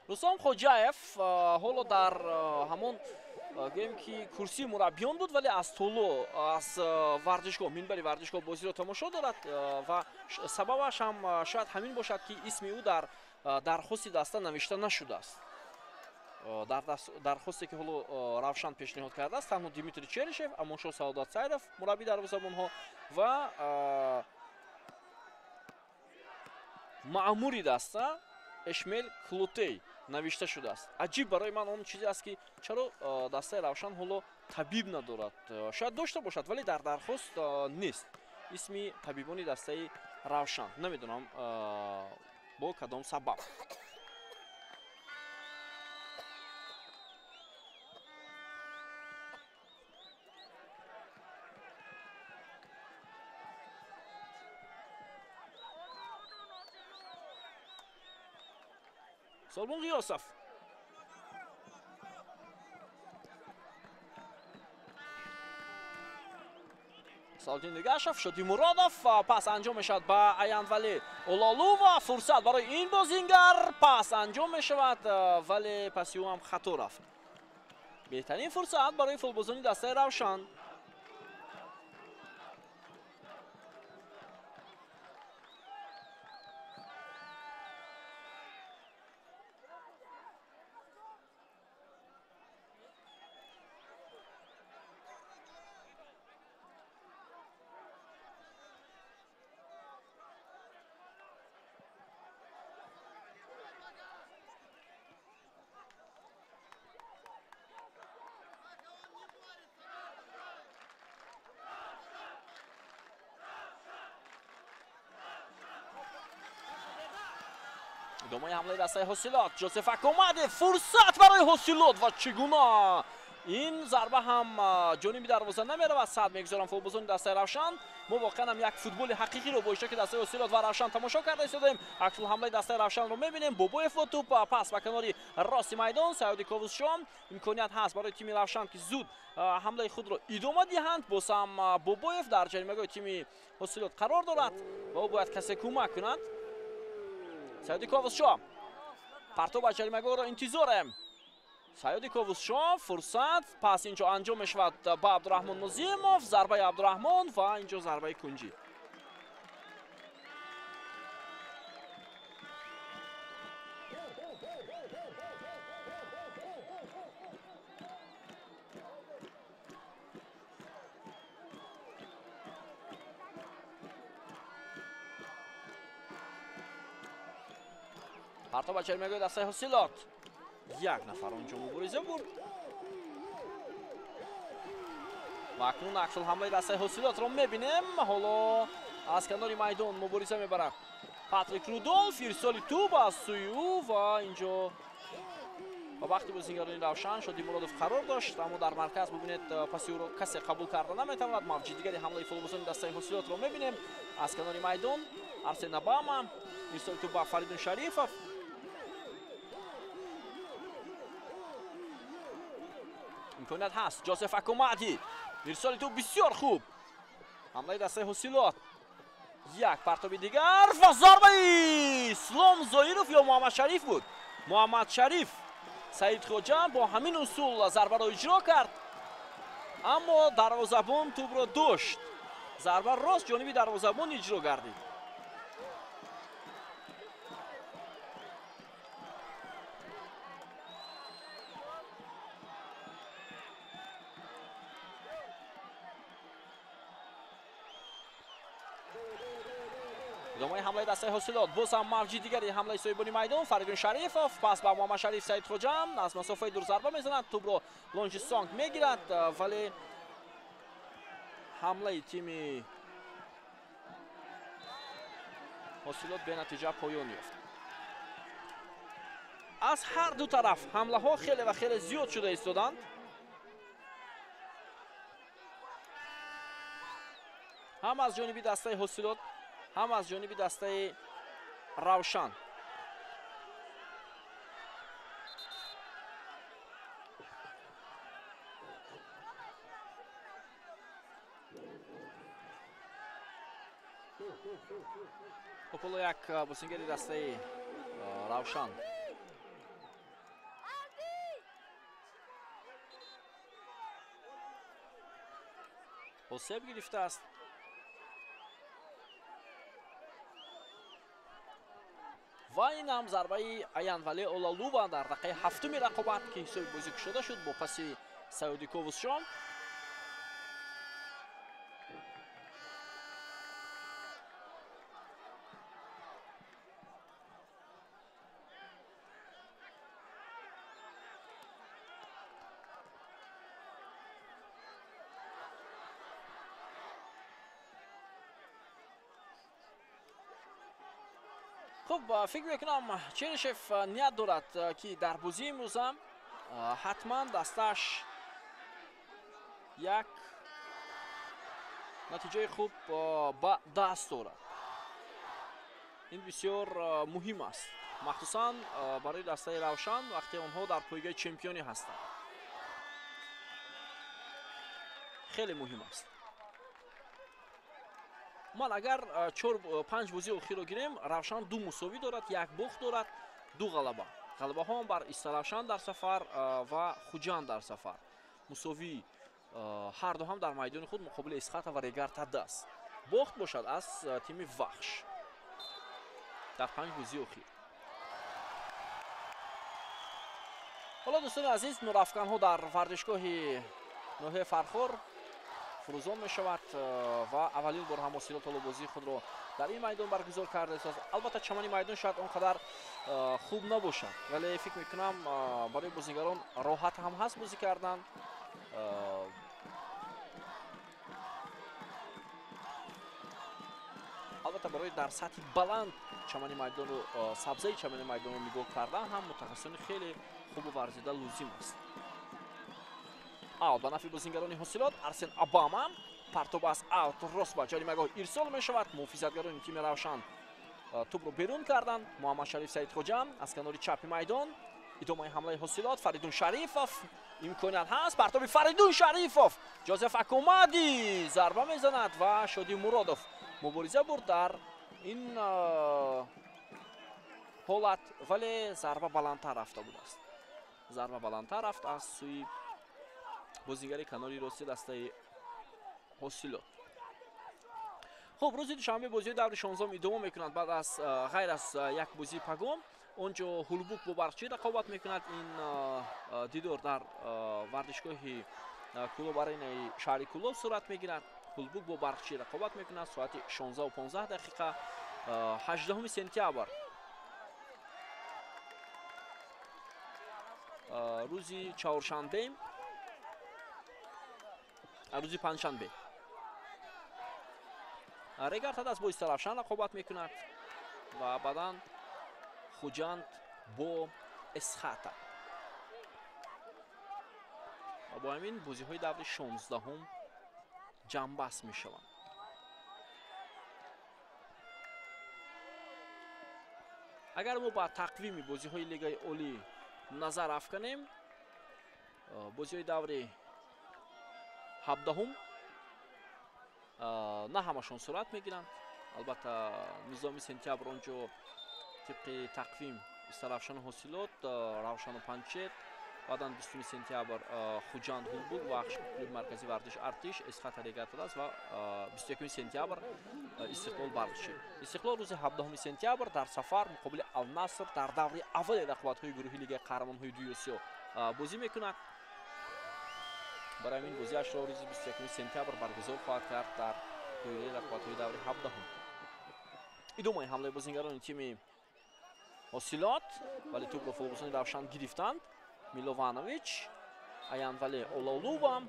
Рустам Хоҷаев ҳоло дар ҳамон гӯем ки курсии мураббиён буд, вале аз толо, аз варзишгоҳ, минбари варзишгоҳ бозиро тамошо дорад ва сабабаш ҳам шояд ҳамин бошад, ки исми ӯ дар дархости даста навишта нашудааст. Дар дархосте ки ҳоло Равшан пешниҳод кардааст, танҳо Дмитрий Черишев, Амоншоҳ Саодатсайров мураббии дарвозабонҳо ва маъмури даста Эшмел Клотей навишта шудааст. Аҷиб барои ман он чизе аст, ки чаро дастаи Равшан ҳоло табиб надорад. Шояд дошта бошад, вале дар дархост нест исми табибони дастаи Равшан. Намедонам бо кадом сабаб. Солмон Ғиёсов. Салдин Нигашев, Шоди Муродов, пас анҷом мешавад ба Аянвали Ололува. Фурсат барои ин бозингар, пас анҷом мешавад, вале паси ӯ ҳам хато рафт. Беҳтарин фурсат барои футболбозони дастаи Равшан. Идомаи ҳамлаи дастаи Ҳосилот. Ҷозеф Акомаде, фурсат барои Ҳосилот ва чӣ гуна Ин зарба ҳам ҷониби дарвоза намеравад. Сад мегузорам футболбозони дастаи Равшан. Мо воқеан ҳам як футболи ҳақиқиро бо иштироки дастаи Ҳосилот ва Равшан тамошо карда истодаем. Аксулҳамлаи дастаи Равшанро мебинем. Бобоев бо тӯп пас ба канори рости майдон. Саёди Ковусшон. Имконият ҳаст барои тими Равшан, ки зуд ҳамлаи худро идома диҳанд. Боз ҳам Бобоев дар ҷаримагоҳи тими Ҳосилот қарор дорад ва ӯ бояд касе кӯмак кунад. Саёди Ковусшон. Партоб ба ҷаримагоҳро интизорем. Саёди Ковусшон фурсат пас инҷо анҷом мешавад ба Абдураҳмон Нозимов. Зарбаи Абдураҳмон ва инҷо зарбаи кунҷӣ. Партоб ба ҷаримагоҳи дастаи Ҳосилот. Як нафар онҷо мубориза бурд ва акнун аксулҳамлаи дастаи Ҳосилотро мебинем. Ҳоло аз канори майдон мубориза мебарад Патрик Рудолф. Ирсоли тӯб аз сӯи ӯ ва инҷо ба вақти бозигарони Равшан Шодимуродов қарор дошт, аммо дар марказ бубинед паси ӯро касе қабул карда наметавонад. Мавҷи дигари ҳамлаи футболбозони дастаи Ҳосилотро мебинем. Аз канори майдон Арсен Обама. Ирсоли тӯб ба Фаридун Шарифов. Имконият ҳаст. Ҷозеф Акомади. Ирсоли тӯб бисёр хуб. Ҳамлаи дастаи Ҳосилот. Як партоби дигар ва зарбаи Ислом Зоиров ё Муҳаммад Шариф буд. Муҳаммад Шариф Саид Хоҷа бо ҳамин усул зарбаро иҷро кард, аммо дарвозабон тӯбро дошт. Зарба рост ҷониби дарвозабон иҷро гардид. Идомаи ҳамлаи дастаи Ҳосилот. Боз ҳам мавҷи дигари ҳамлаи соҳибони майдон. Фаридун Шарифов пас ба Муҳаммад Шариф Саид Хоҷа аз масофаи дур зарба мезанад. Тӯбро Лонжи Сонг мегирад, вале ҳамлаи тими Ҳосилот бенатиҷа поён ёфт. Аз ҳар ду тараф ҳамлаҳо хеле ва хеле зиёд шуда истоданд. Ҳам аз ҷониби дастаи Ҳосилот, ҳам аз ҷониби дастаи Равшан. Хуб, ҳоло як бозингари дастаи Равшан осеб гирифтааст. Ва ин ҳам зарбаи Аянвале Олалува дар дақиқаи ҳафтуми рақобат, ки ҳисоби бозӣ кушода шуд бо паси Саёди Ковусшон. Хуб, фикр мекунам Черишев ният дорад, ки дар бозии имрӯза ҳатман дастааш як натиҷаи хуб ба даст дорад. Ин бисёр муҳим аст, махсусан барои дастаи Равшан, вақте онҳо дар пойгоҳи чемпионӣ ҳастанд. Хеле муҳим аст. Ман агар 4-5 бозии охирро гирем, Равшан 2 мусовӣ дорад, 1 бохт дорад, 2 ғалаба. Ғалабаҳо бар Истаравшан дар сафар ва Хуҷанд дар сафар. Мусовӣ ҳар ду ҳам дар майдони худ муқобили Исхата ва Регар Тадас. Бохт бошад аз тими Вахш дар 5 бозии охир. Ҳоло дӯстони азиз, нурафканҳо дар варзишгоҳи ноҳияи Фархор фурӯзон мешавад ва аввалин бор ҳам Ҳосилот ҳоло бозии худро дар ин майдон баргузор кардааст. Албатта чамани майдон шояд он қадар хуб набошад, вале фикр мекунам барои бозигарон роҳат ҳам ҳаст бозӣ кардан. Албатта барои дар сатҳи баланд чамани майдонро, сабзаи чамани майдонро нигоҳ кардан ҳам мутахассисони хеле хубу варзида лозим аст. Аут ба нафи бозингарони Ҳосилот. Арсен Обама партоб аз аут рост ба ҷаримагоҳ ирсол мешавад. Муҳофизатгарони тими Равшан тӯбро берун карданд. Муҳаммад Шариф Саидхоҷа аз канори чапи майдон. Идомаи ҳамлаи Ҳосилот. Фаридун Шарифов, имконият ҳаст. Партоби Фаридун Шарифов, Ҷозеф Акомади зарба мезанад ва Шоди Муродов мубориза бурд дар ин ҳолат, вале зарба баландтар рафта будааст. Зарба баландтар рафт аз сӯи бозингари канори рости дастаи Ҳосилот. Хуб, рӯзи душанбе бозиҳои даври 16 идома мекунанд. Баъд аз ғайр аз як бозии пагом, онҷо Ҳулбук бо Барқчӣ рақобат мекунад. Ин дидор дар варзишгоҳи Кӯлоб Аренаи шаҳри Кӯлоб сурат мегирад. Ҳулбук бо Барқчӣ рақобат мекунад соати 16:15 дақиқа 18 сентябр, рӯзи чоршанбе, рӯзи панҷшанбе. Регар-ТадАЗ бо Истаравшан рақобат мекунад ва баъдан Хуҷанд бо Эсхата. Ва бо ҳамин бозиҳои даври 16 ҷамъбаст мешаванд. Агар мо ба тақвими бозиҳои Лигаи Олӣ назар афканем, бозиҳои даври 17 на ҳамашон сурат мегиранд. Албатта 19 сентябр онҷо тибқи тақвим Истаравшану Ҳосилот, Равшану Панҷшер, баъдан 20 сентябр Хуҷанд Ҳулбук ва клуби марказии варзиш Артиш, Эсхата Регар-ТадАЗ ва 21 сентябр Истиқлол Барқчӣ. Истиқлол рӯзи 17 сентябр дар сафар муқобили Алнаср дар даври аввали рақобатҳои гурӯҳи Лигаи қаҳрамонҳои дуи Осиё бозӣ мекунад. Барои ҳамин бозиашро рӯзи 21 сентябр баргузор хоҳад кард дар доираи рақобатҳои даври 17. Идомаи ҳамлаи бозингарони тими Ҳосилот, вале тӯбро футболбозони Равшан гирифтанд. Милованович, Аянвале Ололува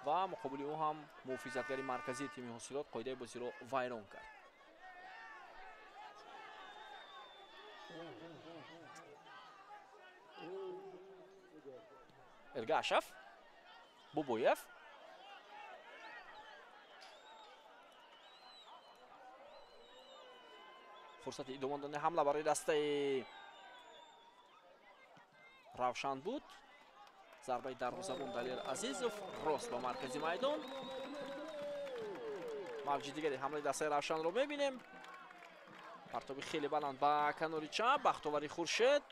ва муқобили ӯ ҳам муҳофизатгари марказии тими Ҳосилот қоидаи бозиро вайрон кард. Эргашев, Бобоев, фурсати идома додани ҳамла барои дастаи Равшан буд. Зарбаи дарвозабон Далер Азизов рост ба маркази майдон. Мавҷи дигари ҳамлаи дастаи Равшанро мебинем. Партоби хеле баланд ба канори чап, Бахтовари Хуршед,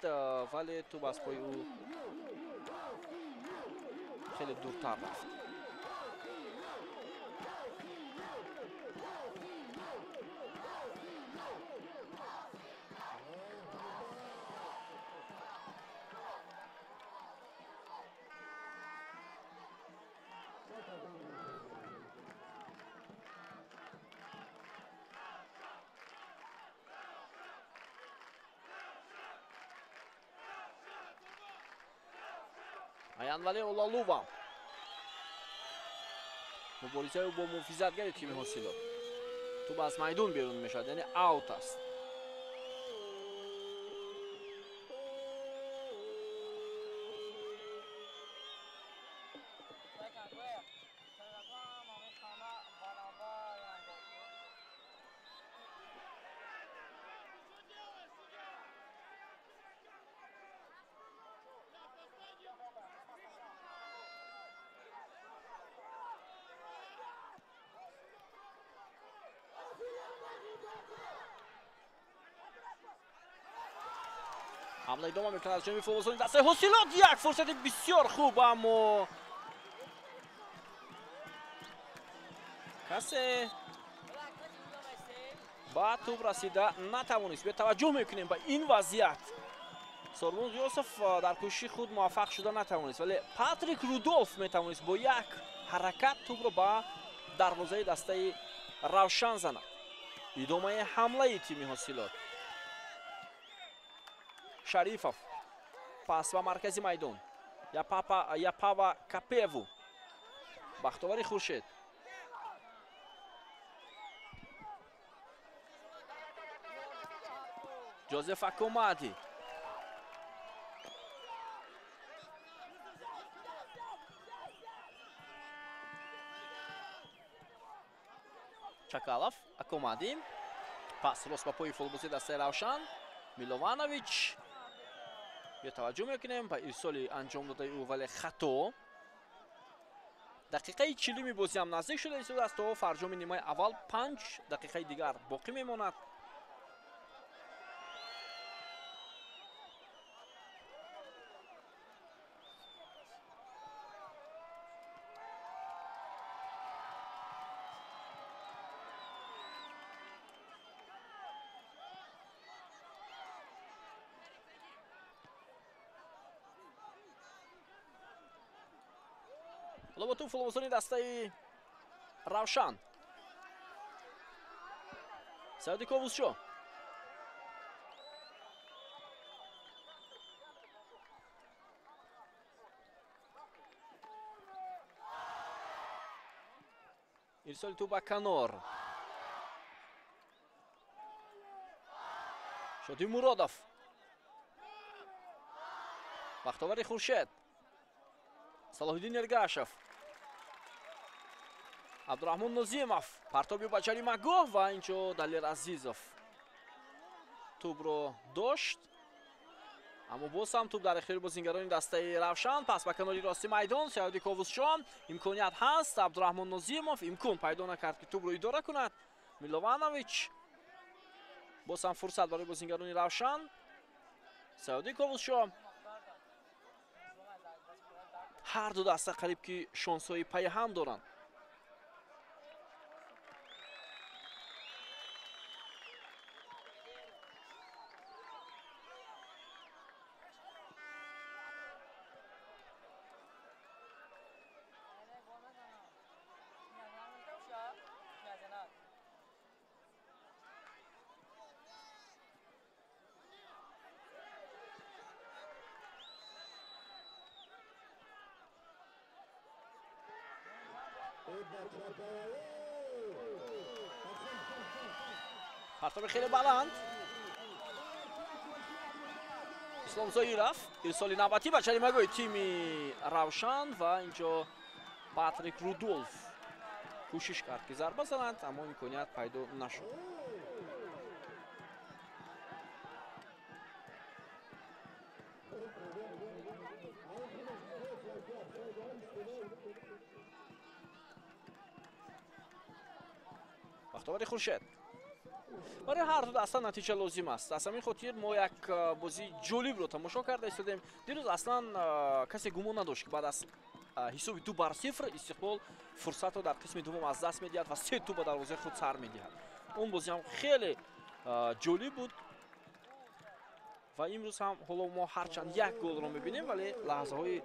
вале тӯб аз пои ӯ хеле дуртар рафт. Аянвале Олалува муборизаи бо муҳофизатгари тими Ҳосилот. Тӯб аз майдон берун мешавад, яъне аут аст. ҳамла идома мекунад аз ҷониби футболбозони дастаи Ҳосилот. Як фурсати бисёр хуб, аммо касе ба тӯб расида натавонист. Бетаваҷҷӯҳ мекунем ба ин вазъият. Сорбон Ғиёсов дар кӯшиши худ муваффақ шуда натавонист, вале Патрик Рудолф метавонист бо як ҳаракат тӯбро ба дарвозаи дастаи Равшан занад. Идомаи ҳамлаи тими Ҳосилот. Шарифов пас ба маркази майдон. Япава Капеву, Бахтовари Хуршед. Ҷозеф Акомади. Чакалов, Акомади. Пас рост ба пои футболбози дастаи Равшан. Милованович. Ё таваҷҷӯҳ мекунем ба ирсоли анҷом додаи ӯ, вале хато. Дақиқаи 40-уми бозӣ ҳам наздик шуда истодааст. То фарҷоми нимаи аввал 5 дақиқаи дигар боқӣ мемонад. Ҳоло бо тӯб футболбозони дастаи Равшан. Саёди Ковусшо. Ирсоли тӯб ба канор. Шоди Муродов. Бахтовари Хуршед. Салоҳиддин Эргашев. Абдурахмон Нозимов. Партоби ба ҷаримагоҳ ва инҷо Далер Азизов тӯбро дошт. Аммо боз ҳам тӯб дар ихтиёри бозингарони дастаи Равшан. Пас ба канори рости майдон Саёди Ковусшон. Имконият ҳаст. Абдурахмон Нозимов имкон пайдо накард, ки тӯбро идора кунад. Милованович. Боз ҳам фурсат барои бозингарони Равшан. Саёди Ковусшон. Ҳар ду даста қариб ки шонсҳои пайҳам доранд. Партоби хеле баланд. Ислом Зоиров ирсоли навбатӣ ба ҷаримагоҳи тими Равшан ва инҷо Патрик Рудолф кӯшиш кард, ки зарба занад, аммо имконият пайдо нашуд. Бахтовари Хуршед. Барои ҳар ду даста натиҷа лозим аст. Аз ҳамин хотир мо як бозии ҷолибро тамошо карда истодем. Дирӯз аслан касе гумон надошт, ки баъд аз ҳисоби 2-0 Истиқлол фурсатро дар қисми дуввум аз даст медиҳад ва 3 тӯб ба дарвозаи худ сар медиҳад. Он бозӣ ҳам хеле ҷолиб буд ва имрӯз ҳам ҳоло мо ҳарчанд як голро мебинем, вале лаҳзаҳои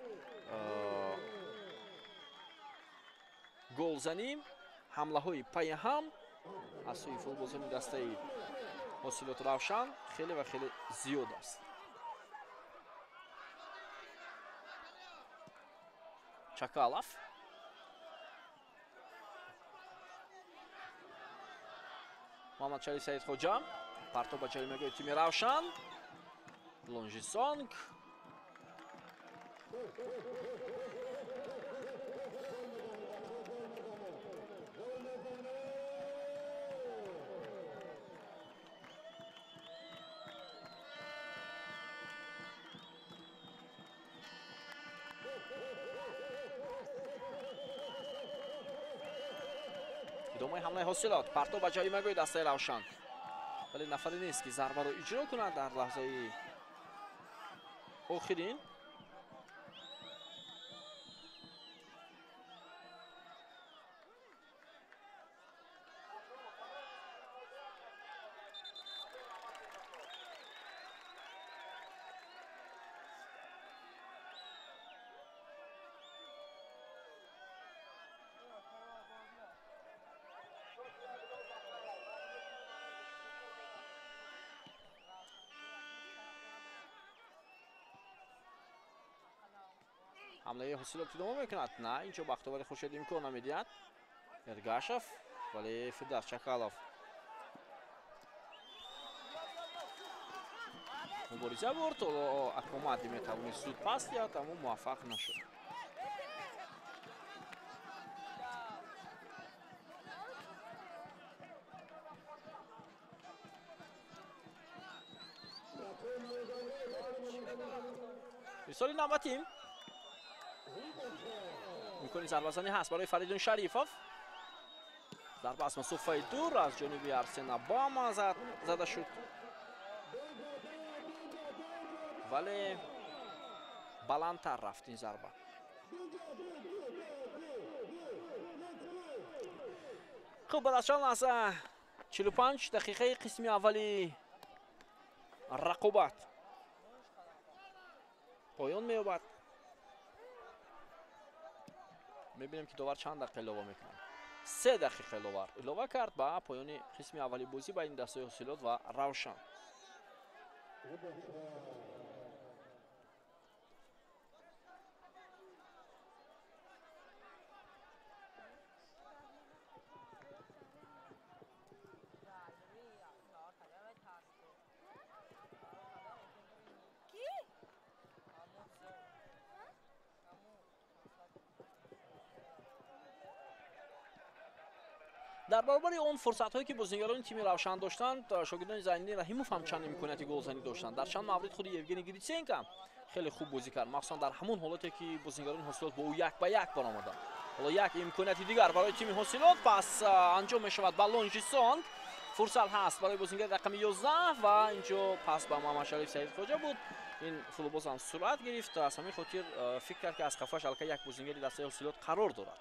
голзанӣ, ҳамлаҳои пайҳам аз сӯи футболбозони дастаи Ҳосилот Равшан хеле ва хеле зиёд аст. Чакалов. Муҳаммадшариф Саидхоҷа. Партоб ба ҷаримагоҳи тими Равшан. Лонжисонг. Идомаи ҳамлаи Ҳосилот. Партоб ба ҷаримагоҳи дастаи Равшан. Вале нафаре нест, ки зарбаро иҷро кунад дар лаҳзаи охирин. Ҳамлаи Ҳосилот идома мекунад. На, инҷо Бахтовари Хуршед имкон намедиҳад. Эргашев, вале Фирдавс Чакалов мубориза бурд. Ҳоло Акомади метавонист зуд пас диҳад, аммо муваффақ нашуд. Ирсоли навбатӣ. Имкони зарбазанӣ ҳаст барои Фаридун Шарифов. Зарба аз масофаи дур аз ҷониби Арсен Обама зада шуд. Вале баландтар рафт ин зарба. Хуб, баъд аз чанд лаҳза 45 дақиқаи қисми аввали рақобат поён меёбад. Мебинем, ки довар чанд дақиқа илова мекунад. 3 дақиқа илова кард ба поёни қисми аввали бозӣ байни дастаи Ҳосилот ва Равшан. Дар баробари он фурсатҳое, ки бозигарони тими Равшан доштанд, шогирдони Зайниддин Раҳимов ҳам чанд имконияти голзанӣ доштанд. Дар чанд маврид худи Евгений Гриценко хеле хуб бозӣ кард, махсусан дар ҳамон ҳолате, ки бозигарони Ҳосилот бо ӯ як ба як баромаданд. Ҳоло як имконияти дигар барои тими Ҳосилот, пас анҷом мешавад ба Лонжисон. Фурсат ҳаст барои бозигари рақами 11 ва инҷо пас ба Муҳаммадшариф Саидхоҷа буд. Ин футболбоз ҳам суръат гирифт, аз ҳамин хотир фикр кард, ки аз қафояш аллакай як бозигари дастаи Ҳосилот қарор дорад.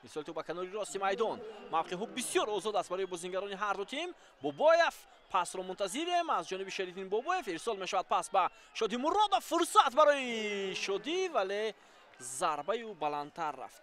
Ирсоли тӯб ба канори рости майдон. Мавқеъҳо бисёр озод аст барои бозингарони ҳар ду тим. Бобоев пасро мунтазирем аз ҷониби Шериддин Бобоев. Ирсол мешавад пас ба Шодӣ Муродов. Фурсат барои Шодӣ, вале зарбаи ӯ баландтар рафт.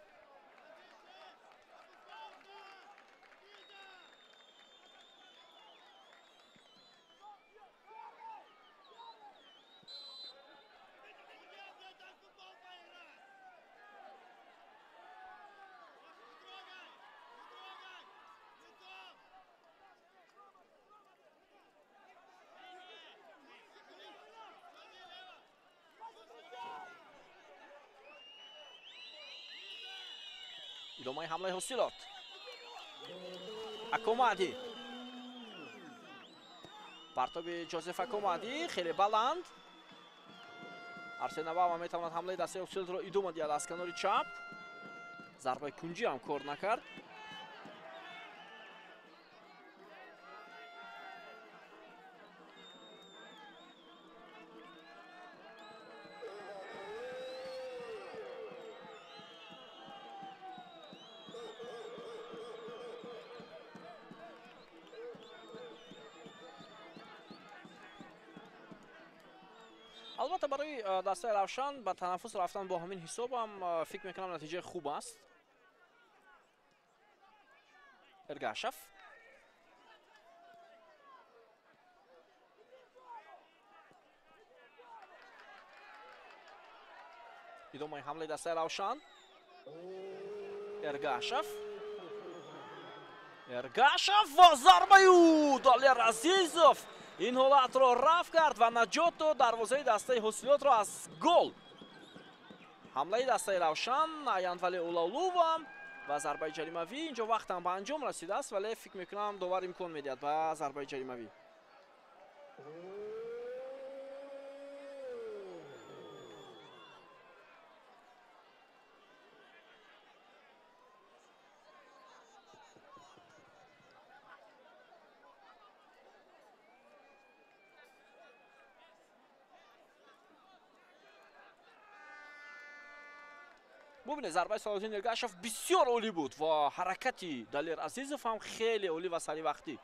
Идомаи ҳамлаи Ҳосилот. Акомади. Партоби Ҷозеф Акомади хеле баланд. Арсен Обама метавонад ҳамлаи дастаи Ҳосилотро идома диҳад аз канори чап. Зарбаи кунҷӣ ҳам кор накард. Албатта, барои дастаи Равшан ба танаффус рафтан бо ҳамин ҳисоб ҳам фикр мекунам натиҷаи хуб аст. Эргашев. Идомаи ҳамлаи дастаи Равшан. Эргашев. Эргашев ва зарбаи ӯ Далер Азизов ин ҳолатро рафт кард ва наҷот дод дарвозаи дастаи Ҳосилотро аз гол. Ҳамлаи дастаи Равшан, Аянвали Улаулува ва зарбаи ҷаримавӣ. Инҷо вақтам ба анҷом расидааст, вале фикр мекунам довар имкон медиҳад ба зарбаи ҷаримавӣ. Бубинед, зарбаи Салоҳиддин Эргашев бисёр олӣ буд ва ҳаракати Далер Азизов ҳам хеле олӣ ва саривақтӣ.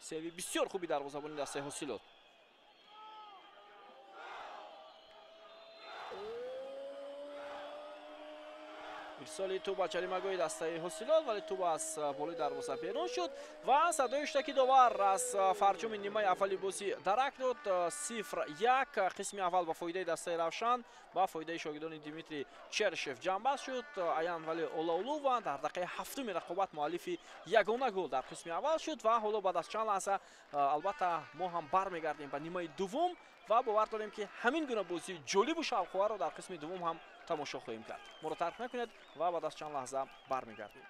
Севи бисёр хуби дарвозабони дастаи Ҳосилот. Ирсоли тӯб ба ҷаримагоҳи дастаи Ҳосилот, вале тӯб аз болои дарвоза берун шуд ва садои ҳуштаки довар аз фарҷоми нимаи аввали бозӣ дарак дод. 0-1 қисми аввал ба фоидаи дастаи Равшан, ба фоидаи шогирдони Дмитрий Чершев ҷамъбаст шуд. Аянвали Олаулува дар дақиқаи ҳафтуми рақобат муаллифи ягона гол дар қисми аввал шуд ва ҳоло баъд аз чанд лаҳза албатта мо ҳам бармегардем ба нимаи дуввум ва бовар дорем, ки ҳамин гуна бозии ҷолибу шавқоварро дар қисми дуввум ҳам тамошо хоҳем кард. Моро тарк накунед ва баъд аз чанд лаҳза бармегардем.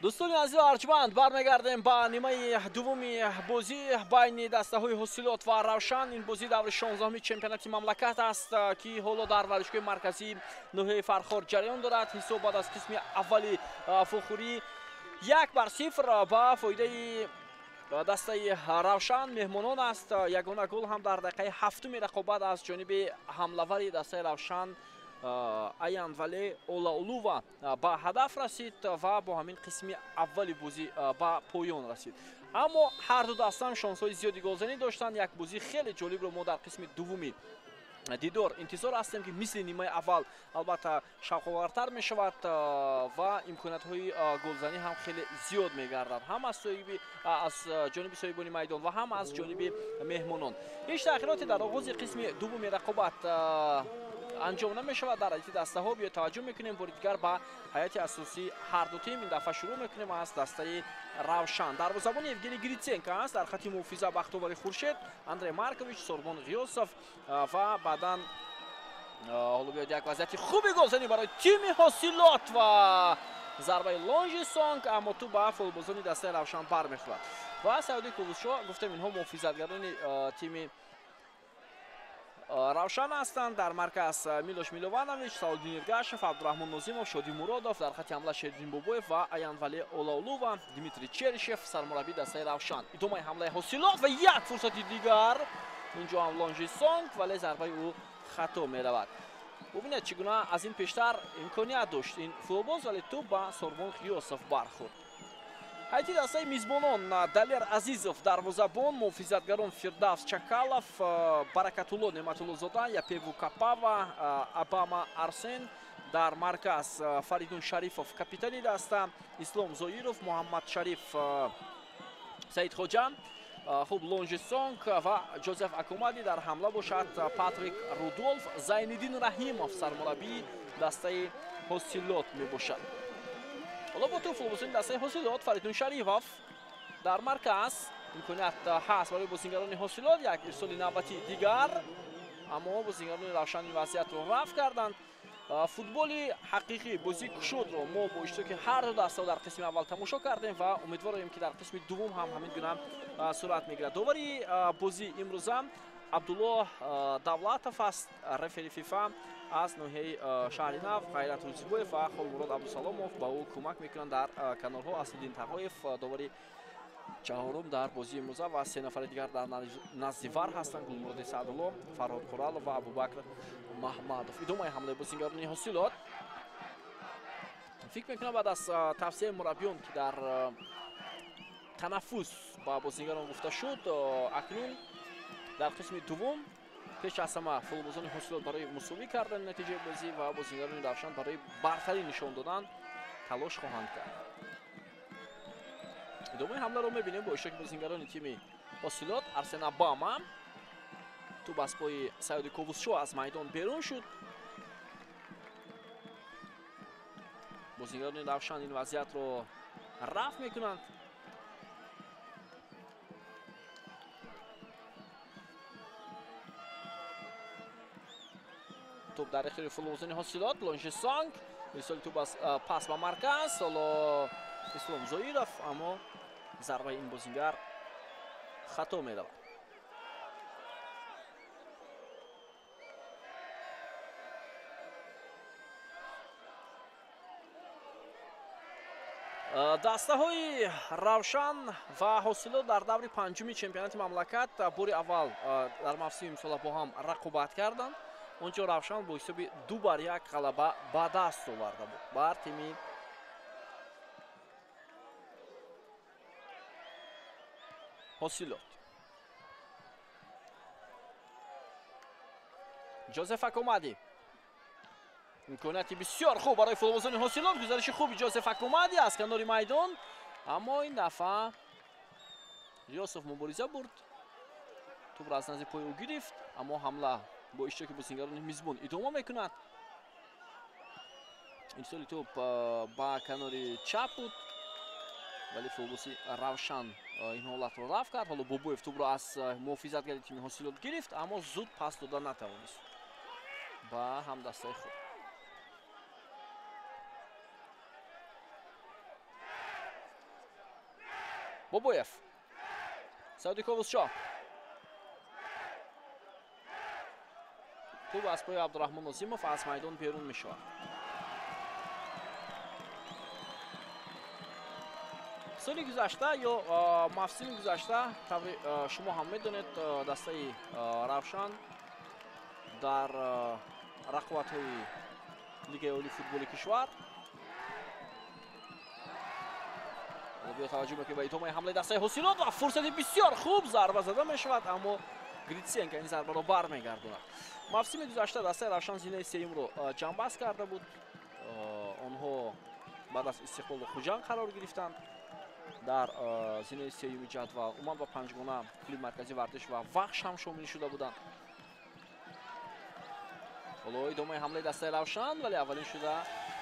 Дӯстони азиз арҷманд, бармегардем ба нимаи дуввуми бозӣ байни дастаҳои Ҳосилот ва Равшан. Ин бозӣ даври 16-уми чемпионати мамлакат аст, ки ҳоло дар варзишгоҳи марказии ноҳияи Фархор ҷараён дорад. Ҳисоб баъд аз қисми аввали фухурӣ 1-0 ба фоидаи дастаи Равшан меҳмонон аст. Ягона гол ҳам дар дақиқаи ҳафтуми рақобат аз ҷониби ҳамлавари дастаи Равшан Аянвале Олаулува ба ҳадаф расид ва бо ҳамин қисми аввали бозӣ ба поён расид. Аммо ҳар ду даста ҳам шонсҳои зиёди голзанӣ доштанд. Як бозии хеле ҷолибро мо дар қисми дуввуми дидор интизор ҳастем, ки мисли нимаи аввал албатта шавқовартар мешавад ва имкониятҳои голзанӣ ҳам хеле зиёд мегардад, ҳам аз ҷониби соҳибони майдон ва ҳам аз ҷониби меҳмонон. Ҳеҷ таъхироте дар оғози қисми дуввуми рақобат анҷом намешавад. Дар ҳайати дастаҳо биё таваҷҷӯҳ мекунем бори дигар ба ҳайати асосии ҳар ду тим. Ин дафъа шурӯъ мекунем аз дастаи Равшан. Дарвозабони Евгений Гриценко аст, дар хати муҳофиза Бахтовари Хуршед, Андрей Маркович, Сорбон Ғиёсов ва баъдан ҳоло биёд як вазъияти хуби голзанӣ барои тими Ҳосилот ва зарбаи Лонжи Сонг, аммо тӯб ба футболбозони дастаи Равшан бармехӯрад. Ва Саёди Ковусшо, гуфтем, инҳо муҳофизатгарони тими Равшан ҳастанд. Дар марказ Милош Милованович, Салоддин Иргашев, Абдураҳмон Нозимов, Шоди Муродов, дар хати ҳамла Шердин Бобоев ва Аянвале Олаулува, Дмитрий Черишев, сармураббии дастаи Равшан. Идомаи ҳамлаи Ҳосилот ва як фурсати дигар. Инҷо ҳам Лонжи Сонг, вале зарбаи ӯ хато меравад. Бубинед, чӣ гуна аз ин пештар имконият дошт ин футболбоз, вале тӯб ба Сорбон Ғиёсов бархӯрд. Ҳайати дастаи мизбонон Далер Азизов дарвозабон, муҳофизатгарон Фирдавс Чакалов, Баракатулло Неъматуллозода, Япеву Капава, Абама Арсен. Дар марказ Фаридун Шарифов, капитани даста, Ислом Зоиров, Муҳаммад Шариф Саидхоҷа, хуб Лонжи Сонг ва Ҷозеф Акумади. Дар ҳамла бошад Патрик Рудолф, Зайниддин Раҳимов сармураббии дастаи Ҳосилот мебошад. Ҳоло бо тӯб футболбозони дастаи Ҳосилот, Фаридун Шарифов дар марказ. Имконият ҳаст барои бозингарони Ҳосилот, як ирсоли навбати дигар, аммо бозингарони Равшан ин вазъиятро рафт карданд. Футболи ҳақиқӣ, бозии кушодро мо бо иштироки ҳар ду даста дар қисми аввал тамошо кардем ва умедворем, ки дар қисми дуввум ҳам ҳамин гуна сурат мегирад. Довари бозии имрӯза Абдуллоҳ Давлатов аст, рефери ФИФА аз ноҳияи шаҳри Нав. Ғайрат Рӯзибоев ва Холмурод Абдусаломов ба ӯ кӯмак мекунанд дар канорҳо. Аслиддин Тағоев довари чаҳорум дар бозии имрӯза ва се нафари дигар дар назди вар ҳастанд: Гулмуроди Саъдулло, Фарҳод Қуралов ва Абубакр Маҳмадов. Идомаи ҳамлаи бозингарони Ҳосилот. Фикр мекунам, баъд аз тавсияи мураббиён, ки дар танаффус ба бозингарон гуфта шуд, акнун дар қисми дуввум пеш аз ҳама футболбозони Ҳосилот барои мусовӣ кардани натиҷаи бозӣ ва бозингарони Равшан барои бартарӣ нишон додан талош хоҳанд кард. Идомаи ҳамларо мебинем бо иштироки бозингарони тими Ҳосилот. Арсен Абама, тӯб аз пои Саёди Ковусшо аз майдон берун шуд. Бозингарони Равшан ин вазъиятро рафт мекунанд. Тӯб дар ихтиёри футболбозони Ҳосилот. Лонжи Сонг ирсоли тӯб аз пас ба марказ. Ҳоло Ислом Зоиров, аммо зарбаи ин бозингар хато меравад. Дастаҳои Равшан ва Ҳосилот дар даври панҷуми чемпионати мамлакат бори аввал дар мавсими имсола бо ҳам рақобат карданд. Он ҷо Равшан бо ҳисоби 2-1 ғалаба ба даст оварда буд бар тими Ҳосилот. Ҷозеф Акомади. Имконияти бисёр хуб барои футболбозони Ҳосилот. Гузариши хуби Ҷозеф Акомади аз канори майдон, аммо ин дафъа Риёсов мубориза бурд. Тӯбро аз назди пои ӯ гирифт, аммо ҳамла бо иштироки бозингарони мизбон идома мекунад. Ирсоли тӯб ба канори чап буд, вале футболбози Равшан ин ҳолатро рафт кард. Ҳоло Бобоев тӯбро аз муҳофизатгари тими Ҳосилот гирифт, аммо зуд пас дода натавонист ба ҳамдастаи худ. Бобоев, Сауди Ковусшоҳ. Тӯб аз пои Абдураҳмон Нозимов аз майдон берун мешавад. Соли гузашта ё мавсими гузашта, таври шумо ҳам медонед, дастаи Равшан дар рақобатҳои Лигаи олии футболи кишвар. Биё таваҷҷӯҳ мекунем ба идомаи ҳамлаи дастаи Ҳосилот ва фурсати бисёр хуб зарба зада мешавад, аммо Гритсенко ин зарбаро бармегардонад. Мавсими гузашта дастаи Равшан зинаи сеюмро ҷамъбаст карда буд. Онҳо баъд аз Истиқлолу Хуҷанд қарор гирифтанд дар зинаи сеюми ҷадвал. Умуман ба панҷгона клуби марказии варзиш ва Вахш ҳам шомил шуда буданд. Ҳоло идомаи ҳамлаи дастаи Равшан, вале аввалин шуда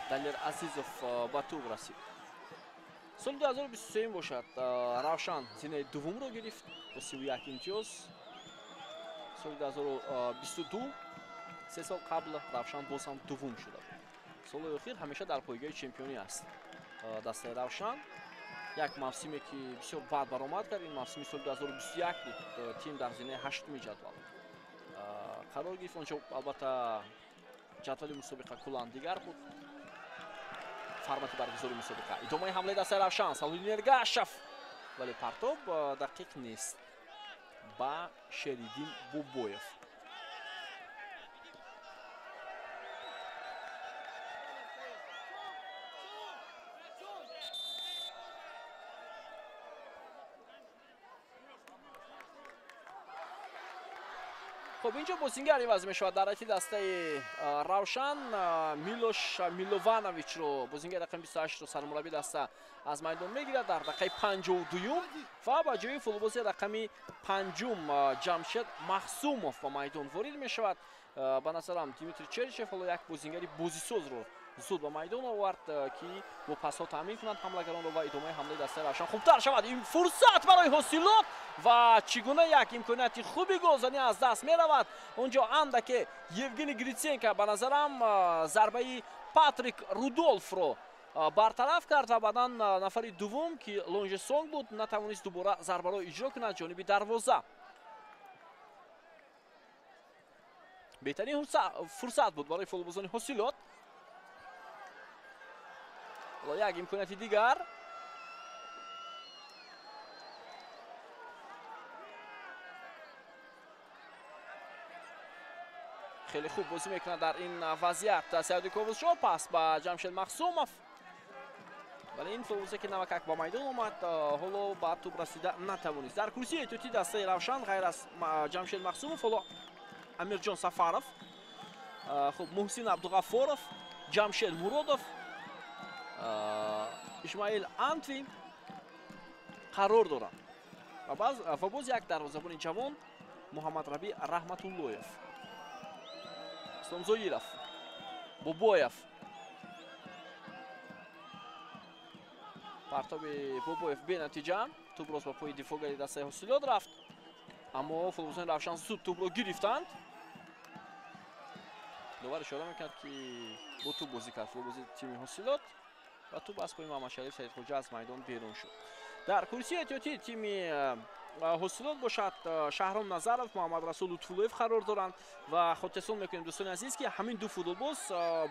Далер Азизов ба тӯб расид. Соли 2023 бошад, Равшан зинаи дуввумро гирифт бо 31 имтиёз. Соли 2022, се сол қабл, Равшан боз ҳам дуввум шуда буд. Солҳои охир ҳамеша дар пойгоҳи чемпионӣ аст дастаи Равшан. Як мавсиме ки бисёр бад баромад кард, ин мавсими соли 2021 буд. Тим дар зинаи ҳаштуми ҷадвал қарор гирифт. Онҷо албатта ҷадвали мусобиқа куллан дигар буд, формати баргузории мусобиқа. Идомаи ҳамлаи дастаи Равшан, Салоҳиддин Эргашев, вале партоб дақиқ нест ба Шериддин Бобоев. Хуб, инҷо бозингар иваз мешавад дар ҳайати дастаи Равшан. Милош Миловановичро, бозингари рақами 28-ро сармурабби даста аз майдон мегирад дар дақиқаи 52-юм ва ба ҷои футболбози рақами 5-ум Ҷамшед Махсумов ба майдон ворид мешавад. Ба назарам Дмитрий Черишев ҳоло як бозингари бозисозро зуд ба майдон овард, ки бо пасҳо таъмин кунанд ҳамлагаронро ва идомаи ҳамлаи дастаи Равшан хубтар шавад. Ин фурсат барои Ҳосилот ва чӣ гуна як имконияти хуби голзанӣ аз даст меравад. Он ҷо андаке Евгений Гритсенко ба назарам зарбаи Патрик Рудолфро бартараф кард ва баъдан нафари дуввум, ки Лонже Сонг буд, натавонист дубора зарбаро иҷро кунад ҷониби дарвоза. Беҳтарин фурсат буд барои футболбозони Ҳосилот. Як имконияти дигар. Хеле хуб бозӣ мекунад дар ин вазъият Саиди Ковусшоҳ. Пас ба Ҷамшед Махсумов, вале ин футболбозе ки навакак ба майдон омад, ҳоло ба тӯб расида натавонист. Дар курсии эҳтиётии дастаи Равшан ғайр аз Ҷамшед Махсумов ҳоло Амирҷон Сафаров, хуб, Муҳсин Абдуғаффоров, Ҷамшед Муродов, Исмаил Антви қарор доранд ва боз як дарвозабони ҷавон Муҳаммад Раби Раҳматуллоев. Ислом Зоиров, Бобоев. Партоби Бобоев бенатиҷа. Тӯб рост ба пои дифоъгари дастаи Ҳосилот рафт, аммо футболбозони Равшан зуд тӯбро гирифтанд. Довар ишора мекард, ки бо тӯб бозӣ кард футболбози тими Ҳосилот ва тӯб аз пои Муҳаммадшариф Саидхоҷа аз майдон берун шуд. Дар курсии эҳтиётии тими Ҳосилот бошад Шаҳром Назаров, Муҳаммадрасул Лутфуллоев қарор доранд ва хотиррасон мекунем, дӯстони азиз, ки ҳамин ду футболбоз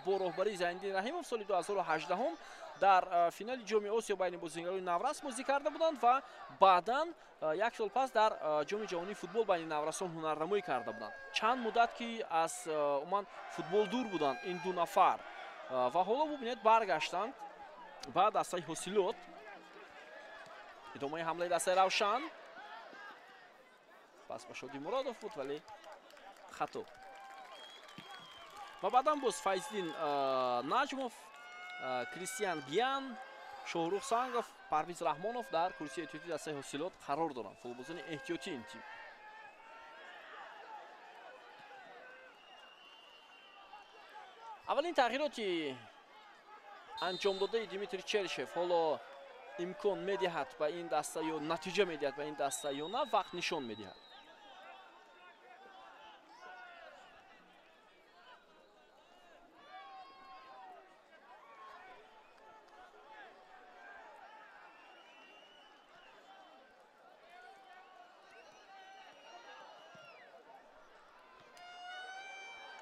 бо роҳбарии Зайниддин Раҳимов соли 2018 дар финали Ҷоми Осиё байни бозигарони наврас бозӣ карда буданд ва баъдан як сол пас дар Ҷоми ҷаҳонии футбол байни наврасон ҳунарнамоӣ карда буданд. Чанд муддат ки аз умуман футбол дур буданд ин ду нафар ва ҳоло бубинед, баргаштанд ба дастаи Ҳосилот. Идомаи ҳамлаи дастаи Равшан, пас ба Шоди Муродов буд, вале хато. Ва баъдан боз Файздин Наҷмов, Кристиан Гиян, Шоҳрух Сангов, Парвиз Раҳмонов дар курсии эҳтиётии дастаи Ҳосилот қарор доранд, футболбозони эҳтиётии ин тим. Аввалин тағйироти анҷомдодаи Дмитрий Чершев ҳоло имкон медиҳад ба ин даста ё натиҷа медиҳад ба ин даста ё на, вақт нишон медиҳад.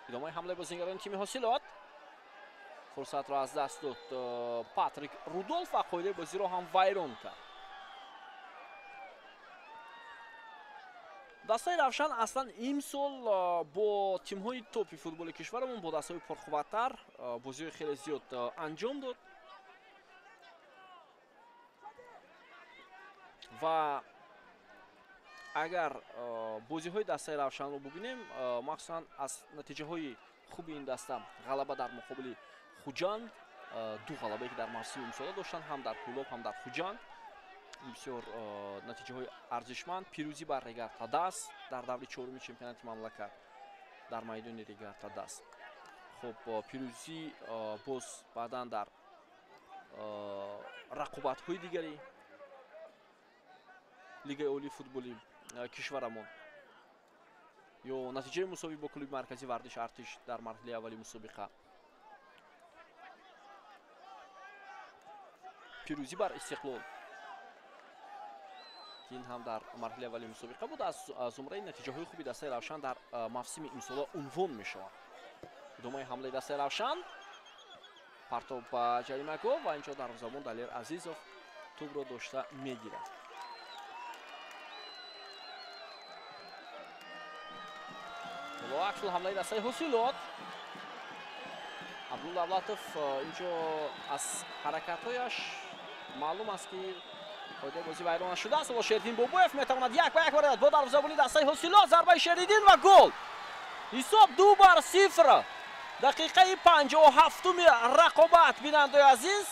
Идомаи ҳамлаи бозигарони тими Ҳосилот. Фурсатро аз даст дод Патрик Рудолф ва қоидаи бозиро ҳам вайрон кард. Дастаи Равшан аслан имсол бо тимҳои топи футболи кишварамон, бо дастаҳои пурқувваттар бозиҳои хеле зиёд анҷом дод ва агар бозиҳои дастаи Равшанро бубинем, махсусан аз натиҷаҳои хуби ин даста ғалаба дар муқобили Хуҷанд, ду ғалабае ки дар мавсими имсола доштанд, ҳам дар Кӯлоб, ҳам дар Хуҷанд, бисёр натиҷаҳои арзишманд. Пирӯзӣ бар Регар Тадас дар даври чоруми чемпионати мамлакат дар майдони Регар Тадас. Хуб, пирӯзӣ боз баъдан дар рақобатҳои дигари Лигаи олии футболи кишварамон ё натиҷаи мусовӣ бо клуби марказии варзиш Артиш дар марҳилаи аввали мусобиқа, пирӯзӣ бар Истиқлол, ки ин ҳам дар марҳилаи аввали мусобиқа буд, аз зумраи натиҷаҳои хуби дастаи Равшан дар мавсими имсола унвон мешавад. Идомаи ҳамлаи дастаи Равшан, партоб ба ҷаримагоҳ ва инҷо дарвозабон Далер Азизов тӯбро дошта мегирад. Ҳоло аксул ҳамлаи дастаи Ҳосилот. Абдулло Давлатов инҷо аз ҳаракатҳояш маълум аст, ки қоидаи бозӣ вайрон нашудааст. Ҳоло Шериддин Бобоев метавонад як ба як барояд бо дарвозабони дастаи Ҳосилот. Зарбаи Шериддин ва гол! Ҳисоб 2-0. Дақиқаи 57-уми рақобат, бинандаи азиз,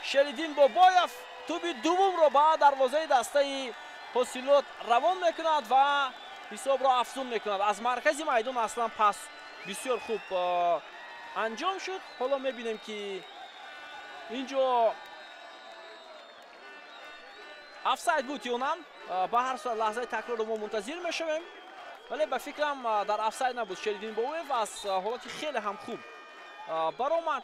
Шериддин Бобоев тӯби дуввумро ба дарвозаи дастаи Ҳосилот равон мекунад ва ҳисобро афзун мекунад. Аз маркази майдон аслан пас бисёр хуб анҷом шуд. Ҳоло мебинем, ки инҷо офсайд буд ё на. Ба ҳар сурат лаҳзаи такрорро мо мунтазир мешавем, вале ба фикрам дар офсайд набуд. Шериддин Бобоев аз ҳолати хеле ҳам хуб баромад.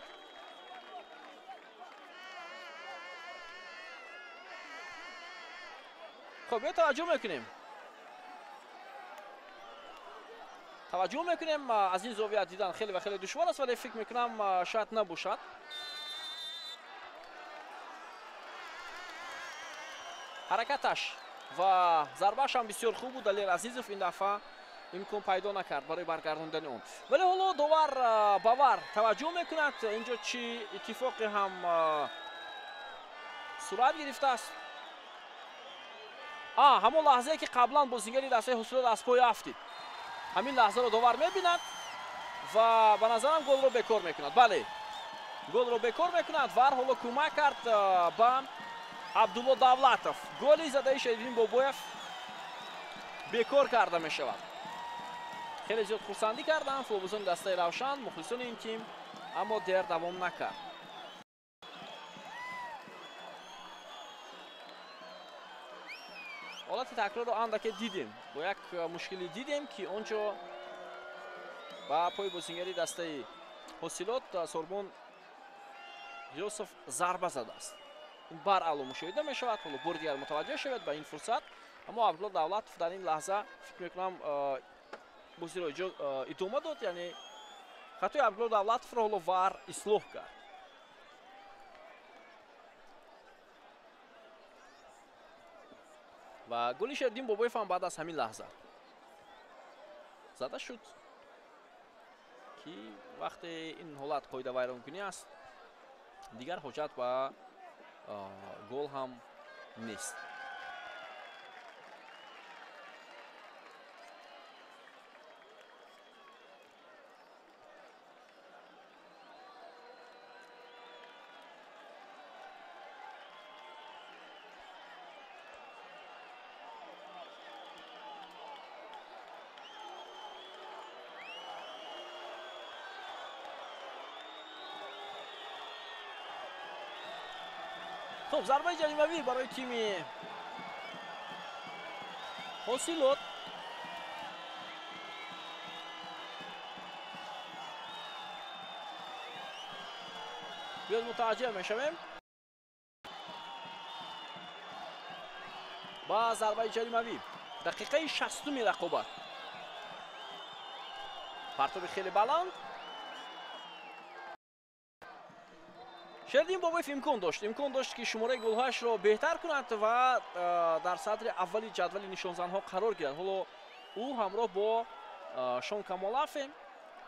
Хуб, биё таваҷҷӯҳ мекунем. Аз ин зовия дидан хеле ва хеле душвор аст, вале фикр мекунам шояд набошад. Ҳаракаташ ва зарбааш ҳам бисёр хуб буд. Далер Азизов ин дафъа имкон пайдо накард барои баргардондани он, вале ҳоло довар ба вар таваҷҷӯҳ мекунад. Инҷо чӣ иттифоқе ҳам сурат гирифтааст. Ҳамон лаҳзае ки қаблан бозигари дастаи Ҳосилот аз пой афтид, ҳамин лаҳзаро довар мебинад ва ба назарам голро бекор мекунад. Бале, голро бекор мекунад. Вар ҳоло кӯмак кард ба Абдулло Давлатов. Голи задаи Шериддин Бобоев бекор карда мешавад. Хеле зиёд хурсандӣ карданд футболбозони дастаи Равшан, мухлисони ин тим, аммо дер давом накард. Ҳолати такрорро андаке дидем, бо як мушкилӣ дидем, ки он ҷо Ба пои бозингари дастаи Ҳосилот Сорбон Юсуф зарба задааст. Ин баръало мушоҳида мешавад. Ҳоло бори дигар мутаваҷҷеҳ шавед ба ин фурсат. Аммо Абдулло Давлатов дар ин лаҳза фикр мекунам бозиро идома дод, яъне хатои Абдулло Давлатовро ҳоло ВАР ислоҳ кард. Ва голи Шердин Бобоев ҳам баъд аз ҳамин лаҳза зада шуд, ки вақте ин ҳолат қоидавайронкунӣ аст, дигар ҳоҷат ба гол ҳам нест. Хуб, зарбаи ҷаримавӣ барои тими Ҳосилот. Биёд мутаваҷҷеҳ мешавем ба зарбаи ҷаримавӣ. Дақиқаи 60-уми рақобат. Партоби хеле баланд. Шердин Бобоев имкон дошт, ки шумораи голҳояшро беҳтар кунад ва дар садри аввали ҷадвали нишонзанҳо қарор гирад. Ҳоло ӯ ҳамроҳ бо Шон Камолафе,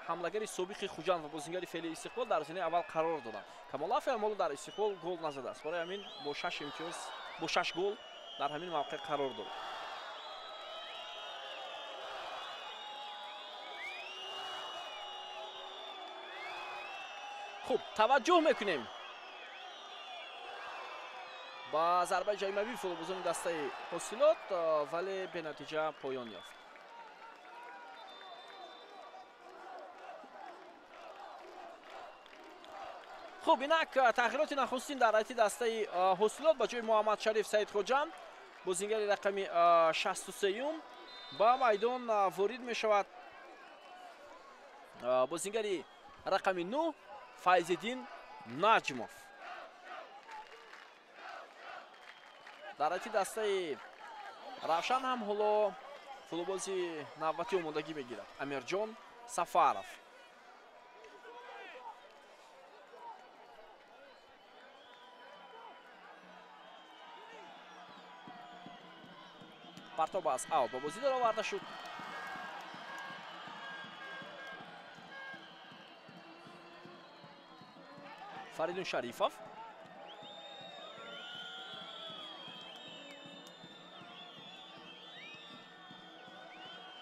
ҳамлагари собиқи Хуҷанд ва бозингари феълии Истиқлол, дар зинаи аввал қарор доданд. Камолафе ҳам ҳоло дар Истиқлол гол назадааст. Барои ҳамин бо 6 имтиёз, бо 6 гол дар ҳамин мавқеъ қарор дорад. Хуб, таваҷҷӯҳ мекунем ба зарбаи ҷаримавии футболбозони дастаи Ҳосилот, вале бенатиҷа поён ёфт. Хуб, инак тағйироти нахустин дар ҳайати дастаи Ҳосилот. Ба ҷои Муҳаммад Шариф Саид Хоҷам, бозингари рақами 63-юм, ба майдон ворид мешавад бозингари рақами 9 Файзиддин Наҷмов. Дар ҳайати дастаи Равшан ҳам ҳоло футболбози навбатӣ омодагӣ мегирад, Амирҷон Сафаров. Партоб аз аут ба бозӣ дароварда шуд. Фаридун Шарифов.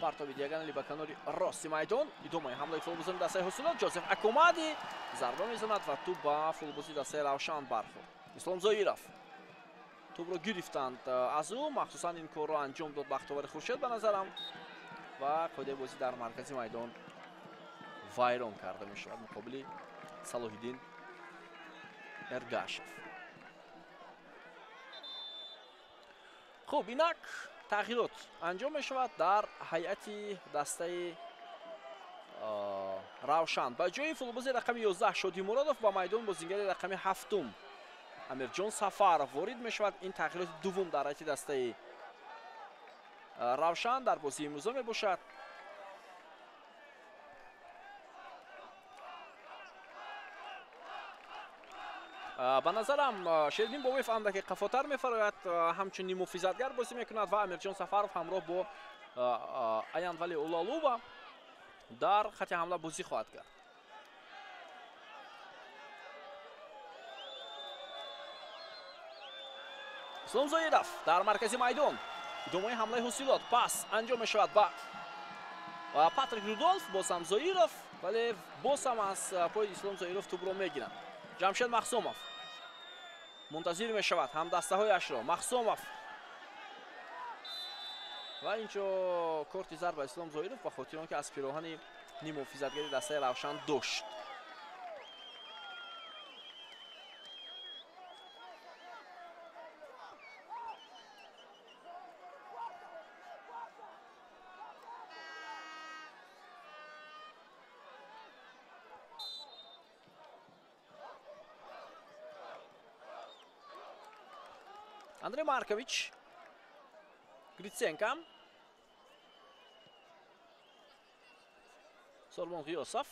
Партоби диагонали ба канори рости майдон. Идомаи ҳамлаи футболбозони дастаи Ҳосилот. Ҷозеф Акомади зарба мезанад ва тӯб ба футболбози дастаи Равшан бархӯрд. Ислом Зоиров тӯбро гирифтанд аз ӯ, махсусан ин корро анҷом дод Бахтовари Хуршед ба назарам, ва қоидаи бозӣ дар маркази майдон вайрон карда мешавад муқобили Салоҳиддин Эргашев. Хуб, инак тағйирот анҷом мешавад дар ҳайати дастаи Равшан. Ба ҷои футболбози рақами 11 Шоди Муродов ба майдон бозингари рақами 7 Амирҷон Сафаров ворид мешавад. Ин тағйироти дуввум дар ҳайати дастаи Равшан дар бозии имрӯза мебошад. Ба назарам Шердин Бобоев андаке қафотар мефарояд, ҳамчун ниммуҳофизатгар бозӣ мекунад ва Амирҷон Сафаров ҳамроҳ бо Аянвали Улалува дар хати ҳамла бозӣ хоҳад кард. Ислом Зоиров дар маркази майдон. Идомаи ҳамлаи Ҳосилот. Пас анҷом мешавад ба Патрик Рудолф, боз ҳам Зоиров, вале боз ҳам аз пои Ислом Зоиров тӯбро мегиранд. Ҷамшед Махсумов мунтазир мешавад ҳамдастаҳояшро. Махсумов ва инҷо корти зарб ба Ислом Зоиров ба хотири он ки аз пироҳани ниммуҳофизатгари дастаи Равшан дошт. Андрей Маркович. Гриценко. Соломон Ғиёсов.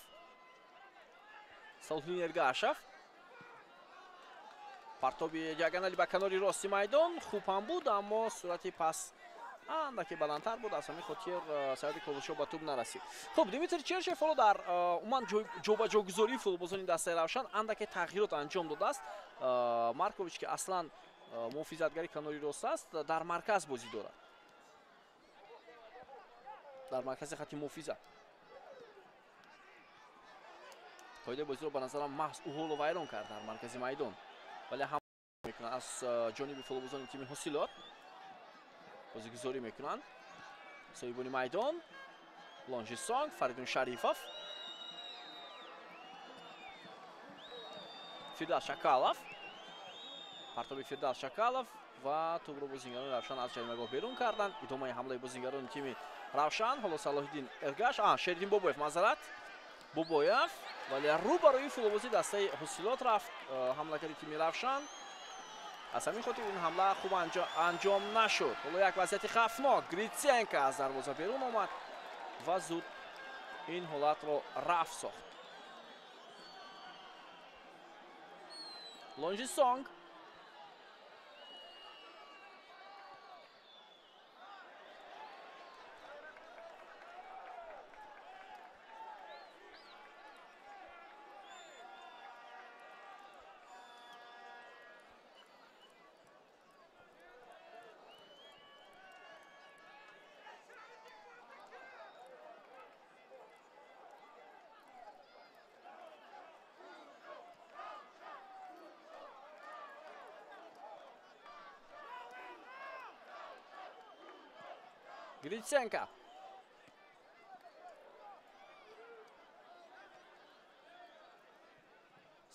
Салоҳиддин Эргашев. Партоби диагонали ба канори рости майдон хуб ҳам буд, аммо суръати пас андаке баландтар буд, аз ҳамин хотир Саёди Ковушо ба тӯб нарасид. Хуб, Дмитрий Чершев ҳоло дар умуман ҷобаҷогузории футболбозони дастаи Равшан андаке тағйирот анҷом додааст. Маркович, ки аслан муҳофизатгари канори рост аст, дар марказ бозӣ дорад, дар маркази хати муҳофизат. Қоидаи бозиро ба назарам маҳз ӯ ҳоло вайрон кард дар маркази майдон, вале ҳам мекунанд аз ҷониби футболбозони тими Ҳосилот бозигузорӣ мекунанд. Соҳибони майдон Лонжи Сонг, Фаридун Шарифов, Фирдавс Шакалов. Партоби Фирдавс Шакалов ва тӯбро бозингарони Равшан аз ҷаримагоҳ берун карданд. Идомаи ҳамлаи бозингарони тими Равшан. Ҳоло Салоҳиддин Эргаш, Шериддин Бобоев, маъзарат, Бобоев, вале рӯ барои футболбози дастаи Ҳосилот рафт ҳамлагари тими Равшан. Аз ҳамин хотир ин ҳамла хуб анҷом нашуд. Ҳоло як вазъияти хавфнок. Гриценко аз дарвоза берун омад ва зуд ин ҳолатро рафт сохт. Лонжи Сонг. Гриценко.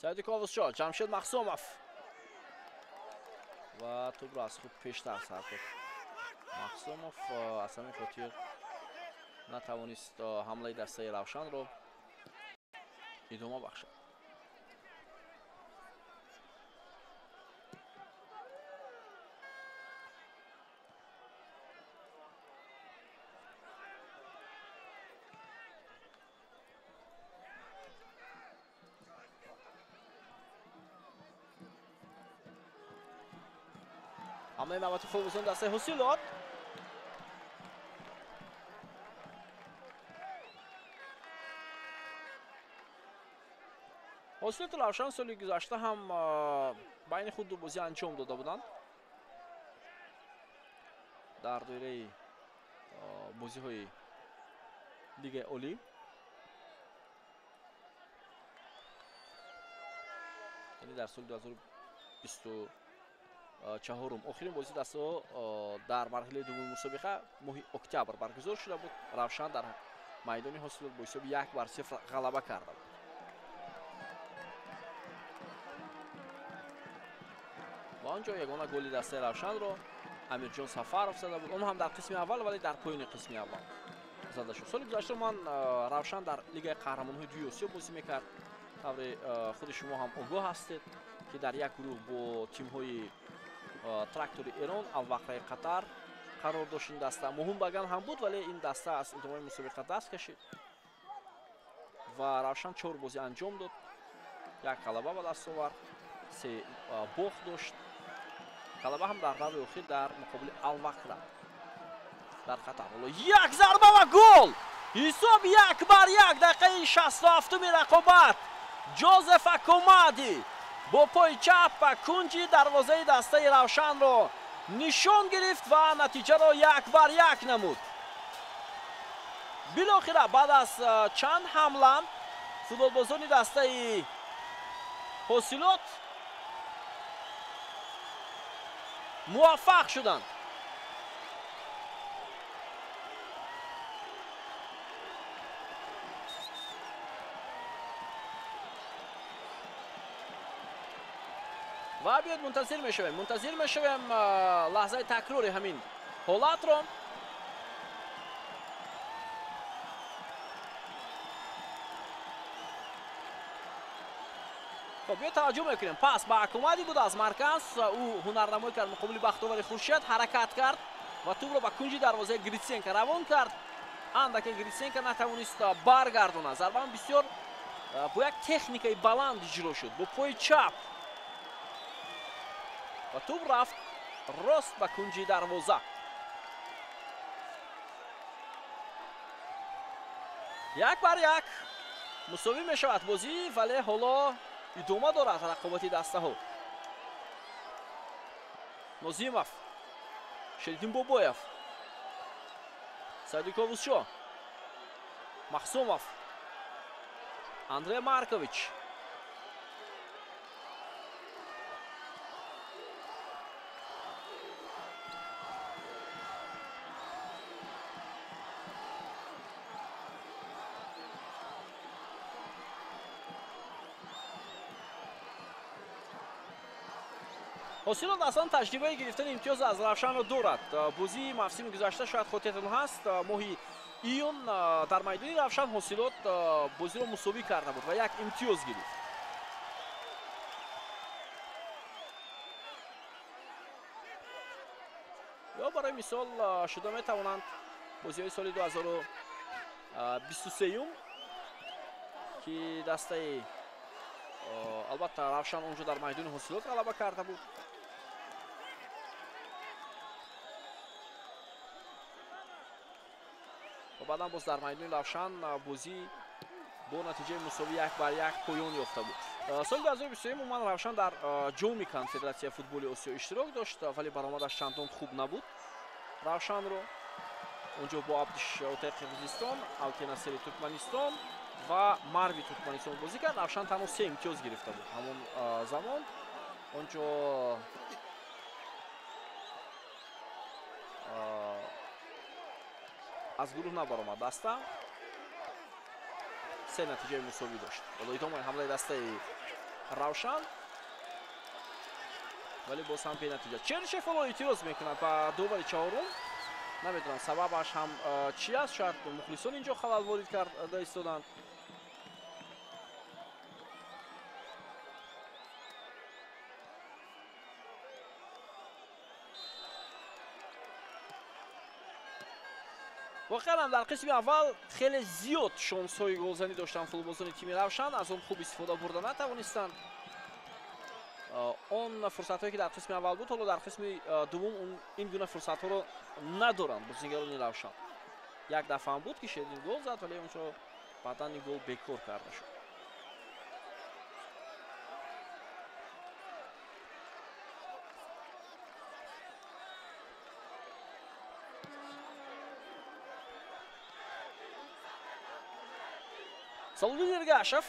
Саиди Ковусшо, Ҷамшед Махсумов ва тӯбро аз худ пештар сар дод Махсумов. Аз ҳамин хотир натавонист ҳамлаи дастаи Равшанро идома бахшад. ҳамлаи навбати футболбозони дастаи Ҳосилот. Ҳосилоту Равшан соли гузашта ҳам байни худ ду бозӣ анҷом дода буданд дар доираи бозиҳои Лигаи Олӣ. Яъне дар соли 2024 охирин бозӣ дастаҳо дар марҳилаи дуввуми мусобиқа моҳи октябр баргузор шуда буд. Равшан дар майдони Ҳосилот бо ҳисоби 1-0 ғалаба карда буд. Ва он ҷо ягона голи дастаи Равшанро Амирҷон Сафаров зада буд. Он ҳам дар қисми аввал, вале дар поёни қисми аввал зада шуд. Соли гузашта ман Равшан дар Лигаи қаҳрамонҳои дуюми Осиё бозӣ мекард. Тавре худи шумо ҳам огоҳ ҳастед, ки дар як гурӯҳ бо тимҳои Трактори Эрон, Алвақраи Қатар қарор дошт ин даста. Муҳим Баган ҳам буд, вале ин даста аз идомаи мусобиқа даст кашид ва Равшан 4 бозӣ анҷом дод. Як ғалаба ба даст овард, 3 бохт дошт. Ғалаба ҳам дар даври охир дар муқобили Алвақра дар Қатар. Ҳоло як зарба ва гол! Ҳисоб 1-1, дақиқаи 67-уми рақобат. Ҷозеф Акомади бо пои чап ба кунҷи дарвозаи дастаи Равшанро нишон гирифт ва натиҷаро 1-1 намуд. Билохира баъд аз чанд ҳамла футболбозони дастаи Ҳосилот муваффақ шуданд. Ва биёд мунтазир мешавем. Мунтазир мешавем лаҳзаи такрори ҳамин ҳолатро. Хоб, биё таваҷҷӯҳ мекунем. Пас ба Акомади буд аз марказ. Ӯ ҳунарнамоӣ кард муқобили Бахтовари Хуршед, ҳаракат кард ва тӯбро ба кунҷи дарвозаи Гритсенко равон кард. Андаке Гритсенко натавонист баргардонад. Зарбаам бисёр бо як техникаи баланд иҷро шуд, бо пои чап. Ва тӯб рафт рост ба кунҷи дарвоза. 1-1 мусовӣ мешавад бозӣ, вале ҳоло идома дорад рақобати дастаҳо. Нозимов, Шериддин Бобоев, Саидиковусшо, Махсумов, Андрей Маркович. Ҳосилот аслан таҷрибаи гирифтани имтиёз аз Равшанро дорад. Бозии мавсими гузашта шояд хотиртон ҳаст, моҳи июн дар майдони Равшан Ҳосилот бозиро мусовӣ карда буд ва як имтиёз гирифт. Ё барои мисол шуда метавонанд бозиҳои соли 2023, ки дастаи албатта Равшан онҷо дар майдони Ҳосилот ғалаба карда буд. Ва баъдан боз дар майдони Равшан бозӣ бо натиҷаи мусовӣ 1-1 поён ёфта буд. Соли 2023 умуман Равшан дар ҷоми конфедератсияи футболи Осиё иштирок дошт, вале баромадаш чандон хуб набуд. Равшанро онҷо бо Абдиш Отаи Қирғизистон, Алтенасери Туркманистон ва Марви Туркманистон бозӣ кард. Равшан танҳо 3 имтиёз гирифта буд ҳамон замон. Онҷо аз гурӯҳ набаромад даста, 3 натиҷаи мусовӣ дошт. Ҳоло идомаи ҳамлаи дастаи Равшан, вале боз ҳам бенатиҷа. Чернишев ҳоло эътироз мекунад ба довари чаҳорум. Намедонам сабабаш ҳам чи аст, шояд мухлисон инҷо халал ворид карда истоданд. Воқеан ҳам дар қисми аввал хеле зиёд шонсҳои голзанӣ доштанд футболбозони тими Равшан, аз он хуб истифода бурда натавонистанд. Он фурсатҳое ки дар қисми аввал буд, ҳоло дар қисми дуввум ин гуна фурсатҳоро надоранд бозигарони Равшан. Як дафъа ҳам буд ки Шердин гол зад, вале онҷо баъдан ин гол бекор карда шуд. Салудин Эргашев.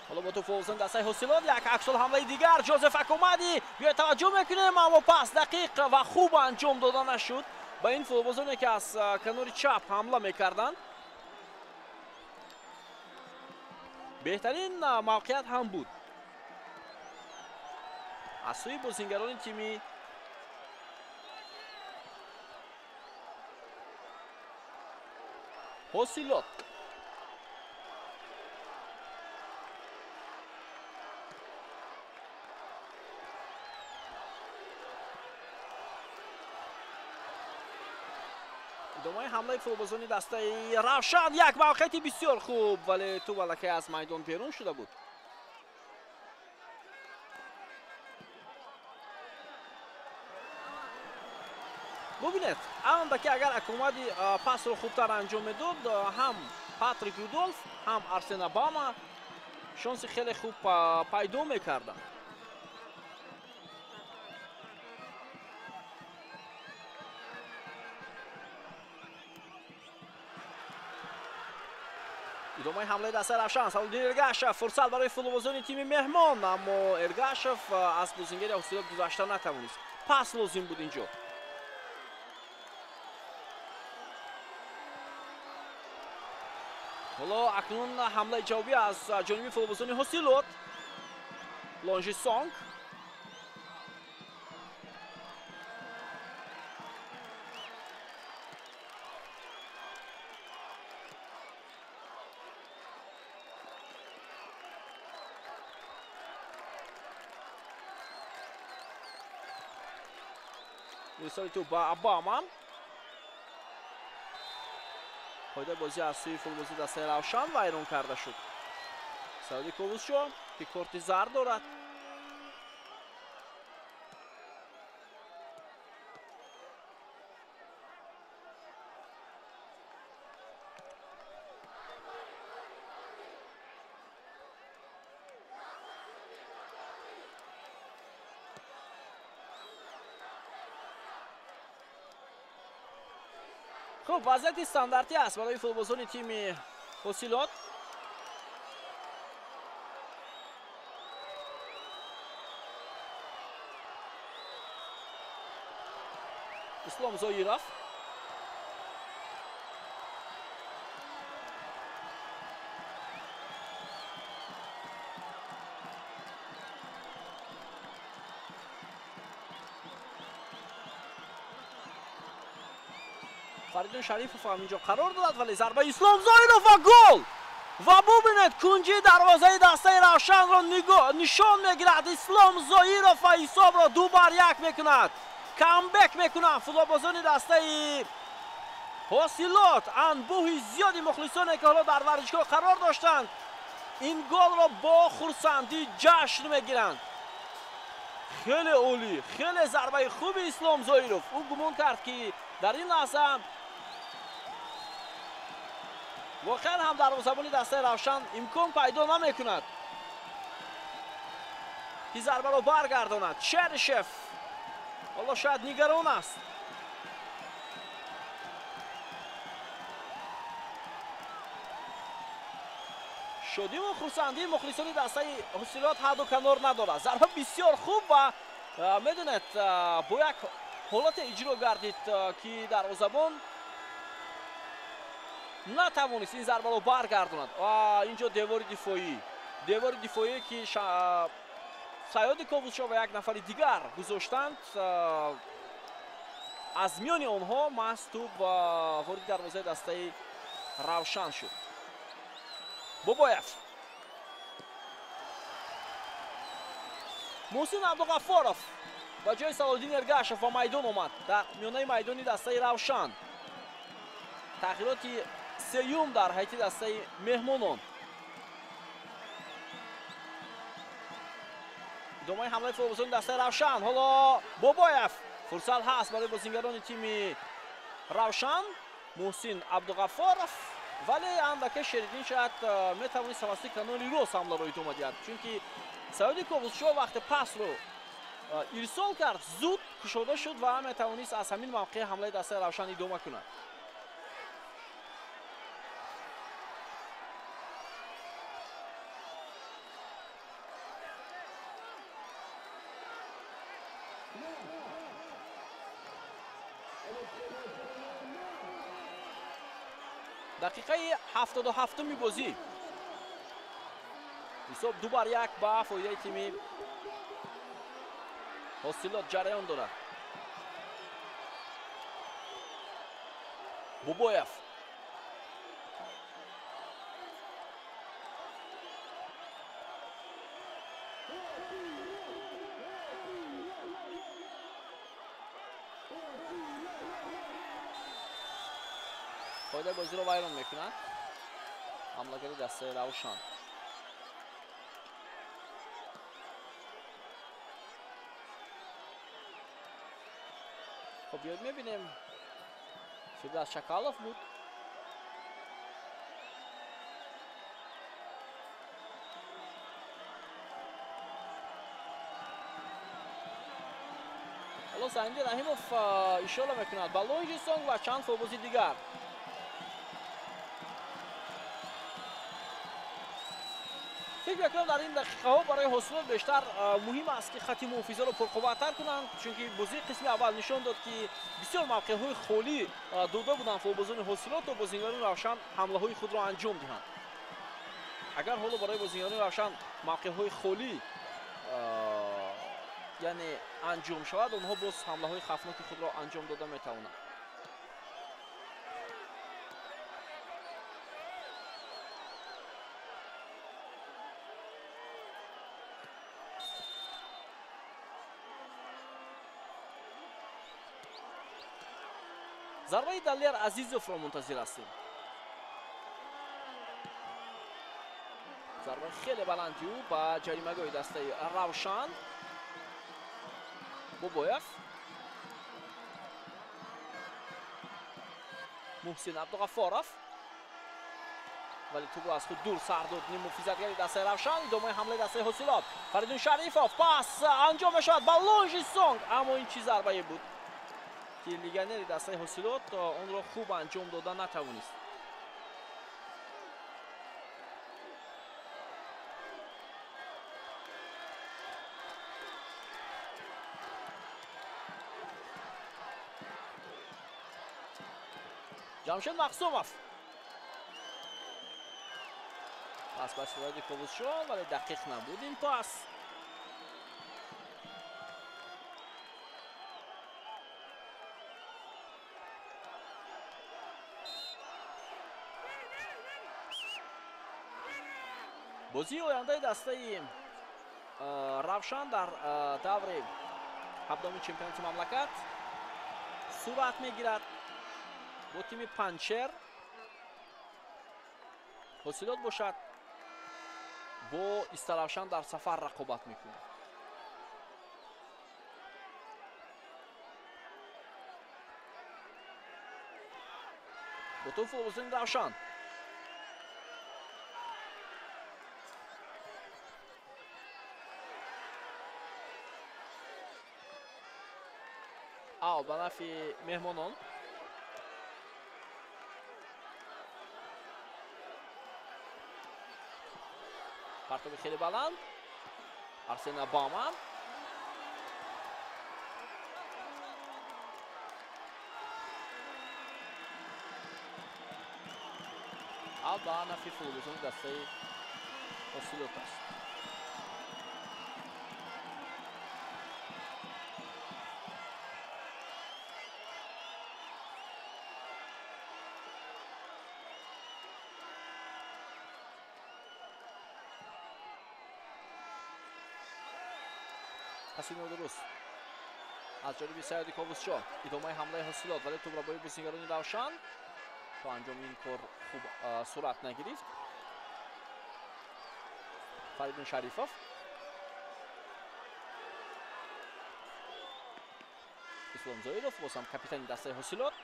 Ҳоло бо тӯп дастаи Ҳосилот, як аксул ҳамлаи дигар. Ҷозеф Акомади, биё таваҷҷӯҳ мекунем, аммо пас дақиқ ва хуб анҷом дода нашуд ба ин футболбозоне ки аз канори чап ҳамла мекарданд. Беҳтарин мавқеият ҳам буд аз сӯи бозингарони тими Ҳосилот. Идомаи ҳамлаи футболбозони дастаи Равшан, як мавқеияти бисёр хуб, вале тӯб аллакай аз майдон берун шуда буд. Бубинед, андаке агар Акомади пасро хубтар анҷом медод, ҳам Патрик Рудолф, ҳам Арсен Обама шонси хеле хуб пайдо мекарданд. Идомаи ҳамлаи дастаи Равшан, Салудин Эргашев, фурсат барои футболбозони тими меҳмон, аммо Эргашев аз бозингари Ҳосилот гузашта натавонист. Пас лозим буд инҷо. Ҳоло акнун ҳамлаи ҷавобӣ аз ҷониби футболбозони Ҳосилот. Лонжи Сонг. Ирсоли тӯб ба Обама. Қоидаи бозӣ аз сӯи футболбози дастаи Равшан вайрон карда шуд. Сауди Ковусшо ки корти зард дорад. Хуб, вазъияти стандартӣ аст барои футболбозони тими Ҳосилот. Ислом Зоиров. Фаридун Шарифов ҳам инҷо қарор дорад, вале зарбаи Ислом Зоиров ва гол! Ва бубинед, кунҷи дарвозаи дастаи Равшанро нишон мегирад. Ислом Зоиров ва ҳисобро 2-1 мекунад. Камбек мекунанд футболбозони дастаи Ҳосилот. Анбӯҳи зиёди мухлисоне ки ҳоло дар варзишгоҳ қарор доштанд, ин голро бо хурсандӣ ҷашн мегиранд. Хеле олӣ, хеле зарбаи хуби Ислом Зоиров. Ӯ гумон кард, ки дар ин лаҳза воқеан ҳам дарвозабони дастаи Равшан имкон пайдо намекунад, ки зарбаро баргардонад. Черишев ҳоло шояд нигарон аст. Шодиву хурсандии мухлисони дастаи Ҳосилот ҳадду канор надорад. Зарба бисёр хуб ва медонед, бо як ҳолате иҷро гардид, ки дарвозабон натавонист ин зарбаро баргардонад. Ва инҷо девори дифоӣ ки Саёди Ковусшо ва як нафари дигар гузоштанд, аз миёни онҳо маҳз тӯб вориди дарвозаи дастаи Равшан шуд. Бобоев. Муҳсин Абдуғаффоров ба ҷои Салоҳиддин Эргашев ба майдон омад дар миёнаи майдони дастаи Равшан. Тағйироти сеюм дар ҳайати дастаи меҳмонон. Идомаи ҳамлаи футболбозони дастаи Равшан. Ҳоло Бобоев. Фурсат ҳаст барои бозингарони тими Равшан. Муҳсин Абдуғаффоров, вале андаке Шериддин шояд метавонист тавассути канори рост ҳамларо идома диҳад, чунки Саёди Ковусшо вақте пасро ирсол кард, зуд кушода шуд ва метавонист аз ҳамин мавқеъ ҳамлаи дастаи Равшан идома кунад. Дақиқаи 77-уми бозӣ. Ҳисоб 2-1 ба фоидаи тими Ҳосилот ҷараён дорад. Бобоев. Қоидаи бозиро вайрон мекунад ҳамлагари дастаи Равшан. Хуб, биёед мебинем. Фирдавс Чакалов буд. Ҳоло Зайниддин Раҳимов ишора мекунад ба Лонжи Сонг ва чанд футболбози дигар. Фикр мекунам дар ин дақиқаҳо барои Ҳосилот бештар муҳим аст, ки хати муҳофизаро пурқувваттар кунанд, чунки бозии қисми аввал нишон дод, ки бисёр мавқеъҳои холӣ дода буданд футболбозони Ҳосилот, то бозигарони Равшан ҳамлаҳои худро анҷом диҳанд. Агар ҳоло барои бозигарони Равшан мавқеъҳои холӣ яъне анҷом шавад, онҳо боз ҳамлаҳои хавфноки худро анҷом дода метавонанд. Зарбаи Далер Азизовро мунтазир ҳастем. Зарбаи хеле баланди ӯ ба ҷаримагоҳи дастаи Равшан. Бобоев, Муҳсин Абдуғаффоров, вале тӯбро аз худ дур сар дод ниммуҳофизатгари дастаи Равшан. Идомаи ҳамлаи дастаи Ҳосилот. Фаридун Шарифов, пас анҷом мешавад ба Лонжи Сонг, аммо ин чӣ зарбае буд, ки легионери дастаи Ҳосилот онро хуб анҷом дода натавонист. Ҷамшед Мақсумов пас ба сурати Ковусшон, вале дақиқ набуд ин пас. Бозии ояндаи дастаи Равшан дар даври 17-уми чемпионати мамлакат сурат мегирад бо тими Панчер. Ҳосилот бошад бо Истаравшан дар сафар рақобат мекунад. Бо тӯб футболбозони Равшан. Аут ба нафи меҳмонон. Партоби хеле баланд. Арсен Обама. Аут ба нафи футболбозони дастаи Ҳосилот аст. Паси нодуруст аз ҷониби Саёди Ковусшоҳ. Идомаи ҳамлаи Ҳосилот, вале тӯбрабои бозигарони Равшан то анҷоми ин кор хуб сурат нагирифт. Фаридун Шарифов, Ислом Зоиров, боз ҳам капитани дастаи Ҳосилот.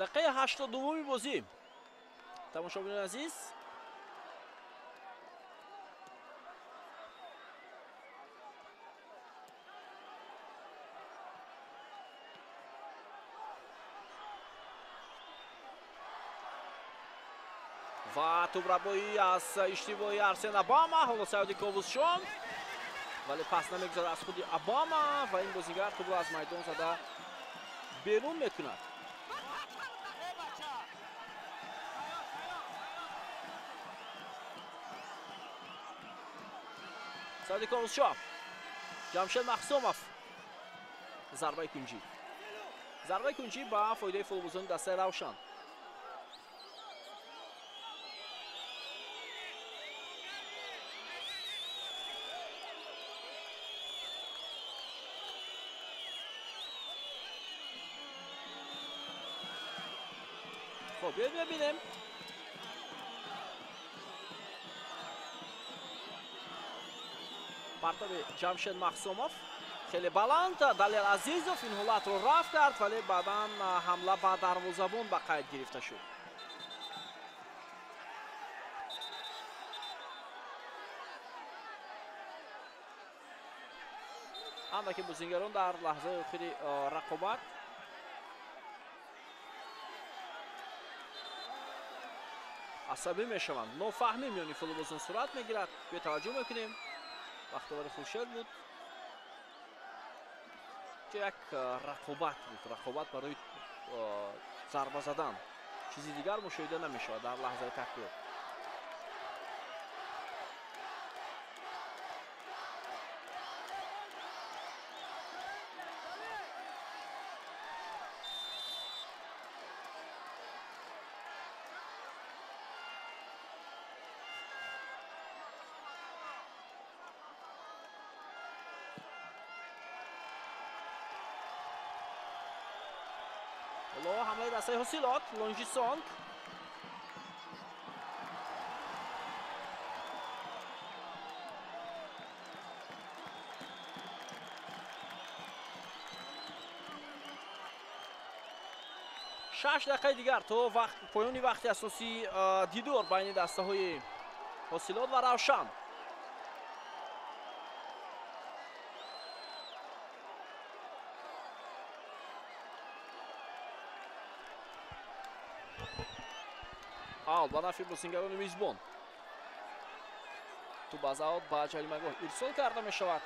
Дақиқаи 82-уми бозӣ. Тамошобинони азиз, ва тӯбрабоӣ аз иштибоҳи Арсен Обама. Ҳоло Саёди Ковусшон, вале пас намегузарад аз худи Обама ва ин бозигар тӯбро аз майдон зада берун мекунад. Саёди Ковусшоҳ, Ҷамшед Мақсумов, зарбаи кунҷӣ. Зарбаи кунҷӣ ба фоидаи футболбозони дастаи Равшан. Хоб, биёед мебинем. Партоби Ҷамшед Мақсумов хеле баланд. Далер Азизов ин ҳолатро рафт кард, вале баъдан ҳамла ба дарвозабон ба қайд гирифта шуд. Андаке бозингарон дар лаҳзаи охири рақобат асабӣ мешаванд. Нофаҳмӣ миёни футболбозон сурат мегирад. Биё таваҷҷӯҳ мекунем. Бахтовари Хуршед буд. Як рақобат буд, рақобат барои зарба задан. Чизи дигар мушоҳида намешавад дар лаҳзаи такрор. ҳоло ҳамлаи дастаи Ҳосилот, Лонжи Сонг. Шаш дақиқаи дигар то поёни вақти асосии дидор байни дастаҳои Ҳосилот ва Равшан. Аут ба нафи бозингарони мизбон. Туп аз аут ба ҷаримагоҳ ирсол карда мешавад.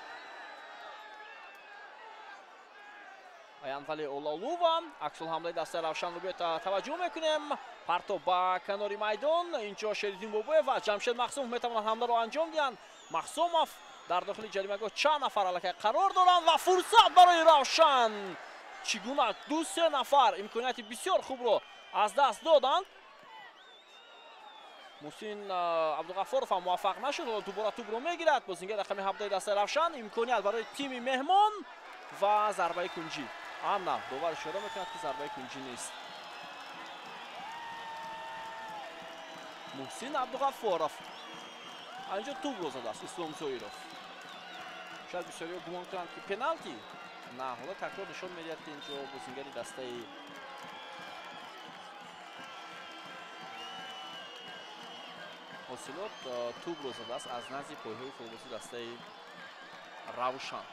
Аянвали Олалува. Аксулҳамлаи дастаи Равшанро биё таваҷҷӯҳ мекунем. Партоб ба канори майдон. Инҷо Шериддин Бобоев ва Ҷамшед Махсумов метавонанд ҳамларо анҷом диҳанд. Махсумов дар дохили ҷаримагоҳ чанд нафар аллакай қарор доранд ва фурсат барои Равшан. Чӣ гуна ду-се нафар имконияти бисёр хубро аз даст доданд. Муҳсин Абдуғаффоров ҳам муваффақ нашуд. Ҳоло дубора тӯбро мегирад. Бозингар рақами 17 дастаи Равшан. Имконият барои тими меҳмон ва зарбаи кунҷӣ. Ана довар ишора мекунад, ки зарбаи кунҷӣ нест. Муҳсин Абдуғаффоров анҷо тӯбро задааст Ислом Зоиров. Шояд бисёриҳо гумон кунанд, ки пеналти. На, ҳоло такрор нишон медиҳад, ки инҷо бозингари дастаи Ҳосилот тӯбро задааст аз назди пойҳои футболбози дастаи Равшан.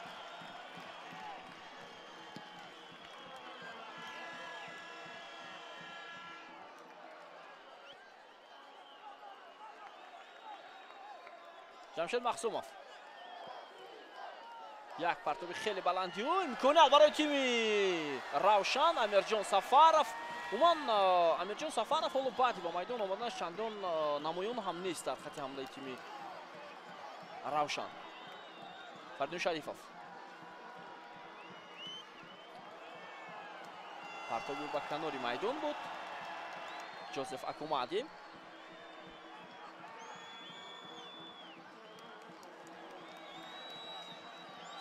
Ҷамшед Махсумов. Як партоби хеле баландӣ, имконият барои тими Равшан. Амирҷон Сафаров. Умуман Амирҷон Сафаров ҳоло баъди ба майдон омаданаш чандон намоён ҳам нест дар хати ҳамлаи тими Равшан. Фаридун Шарифов. Партоби ба канори майдон буд. Ҷозеф Акумади.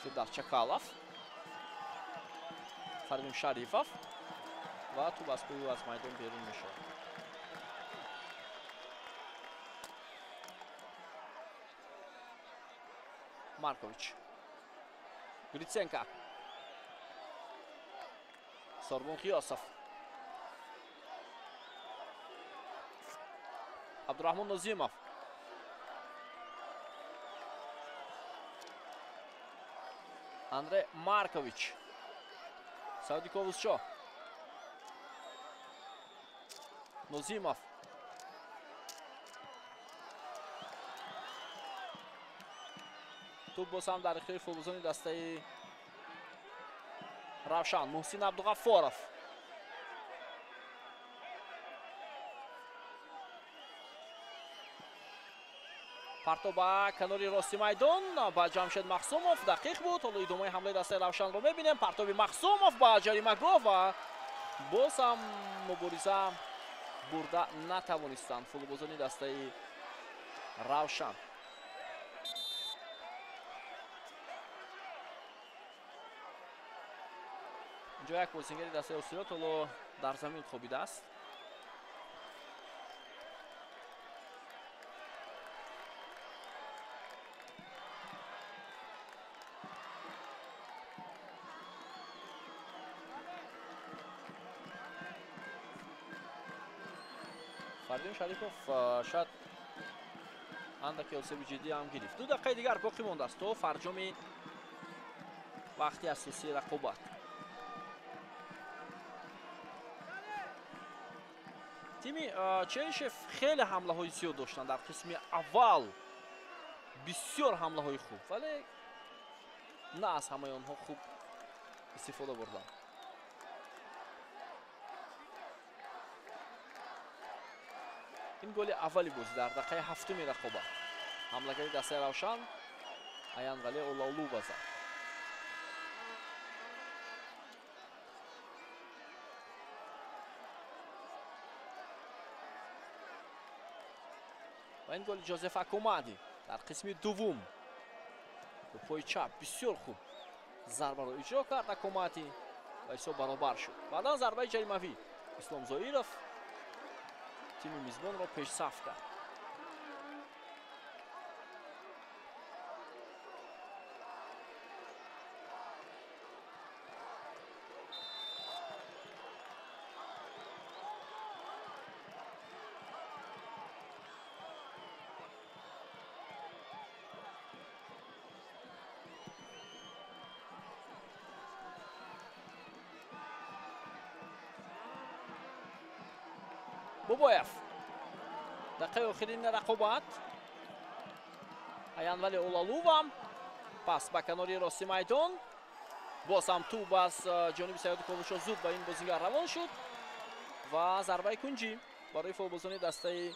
Фирдавс Чакалов. Фаридун Шарифов. Ва туп аз пӯи аз майдон берун мешавад. Маркович. Гриценко. Сорбон Қиёсов. Абдурахмон Нозимов. Андре Маркович. Сауди Ковусчо. Нозимов. Туп боз ҳам дар ихтиёри футболбозони дастаи Равшан. Муҳсин Абдуғаффоров. Партоб ба канори рости майдон ба Ҷамшед Махсумов дақиқ буд. Ҳоло идомаи ҳамлаи дастаи Равшанро мебинем. Партоби Махсумов ба ҷаримагоҳ ва боз ҳам мубориза бурда натавонистанд футболбозони дастаи Равшан. Инҷо як бозингари дастаи Ҳосилот ҳоло дар замин хобидааст. Фаридун Шарипов шояд андаке осеби ҷиддӣ ҳам гирифт. 2 дақиқаи дигар боқӣ мондааст то фарҷоми Вақти асосии рақобат. Тими Черишев хеле ҳамлаҳои зиёд доштанд дар қисми аввал, бисёр ҳамлаҳои хуб, вале на аз ҳамаи онҳо хуб истифода бурданд. Ин голи аввали бозӣ дар дақиқаи ҳафтуми рақобат. Ҳамлагари дастаи Равшан Аянвале Олалува зад. Ва ин голи Ҷозеф Акомади дар қисми дуввум бо пои чап бисёр хуб зарбаро иҷро кард Акомади ва ҳисоб баробар шуд. Баъдан зарбаи ҷаримавӣ Ислом Зоиров тими мизбонро пешсаф кард. Бобоев дақиқаи охирини рақобат. Аянвали Олалува пас ба канори рости майдон. Боз ҳам тӯб аз ҷониби Саёди Ковушо зуд ба ин бозингар равон шуд ва зарбаи кунҷӣ барои футболбозони дастаи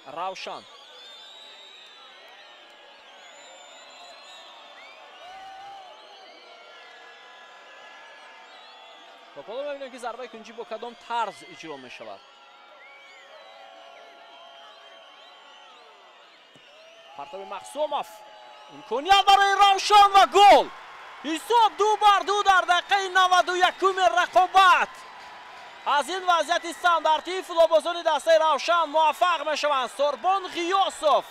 Равшан. Ва ҳоло мебинем, ки зарбаи кунҷӣ бо кадом тарз иҷро мешавад. Партоби Махсумов, имконият барои Равшан ва гол. Ҳисоб 2-2 дар дақиқаи 91-уми рақобат. Аз ин вазъияти стандартӣ футболбозони дастаи Равшан муваффақ мешаванд. Сорбон Ғиёсов.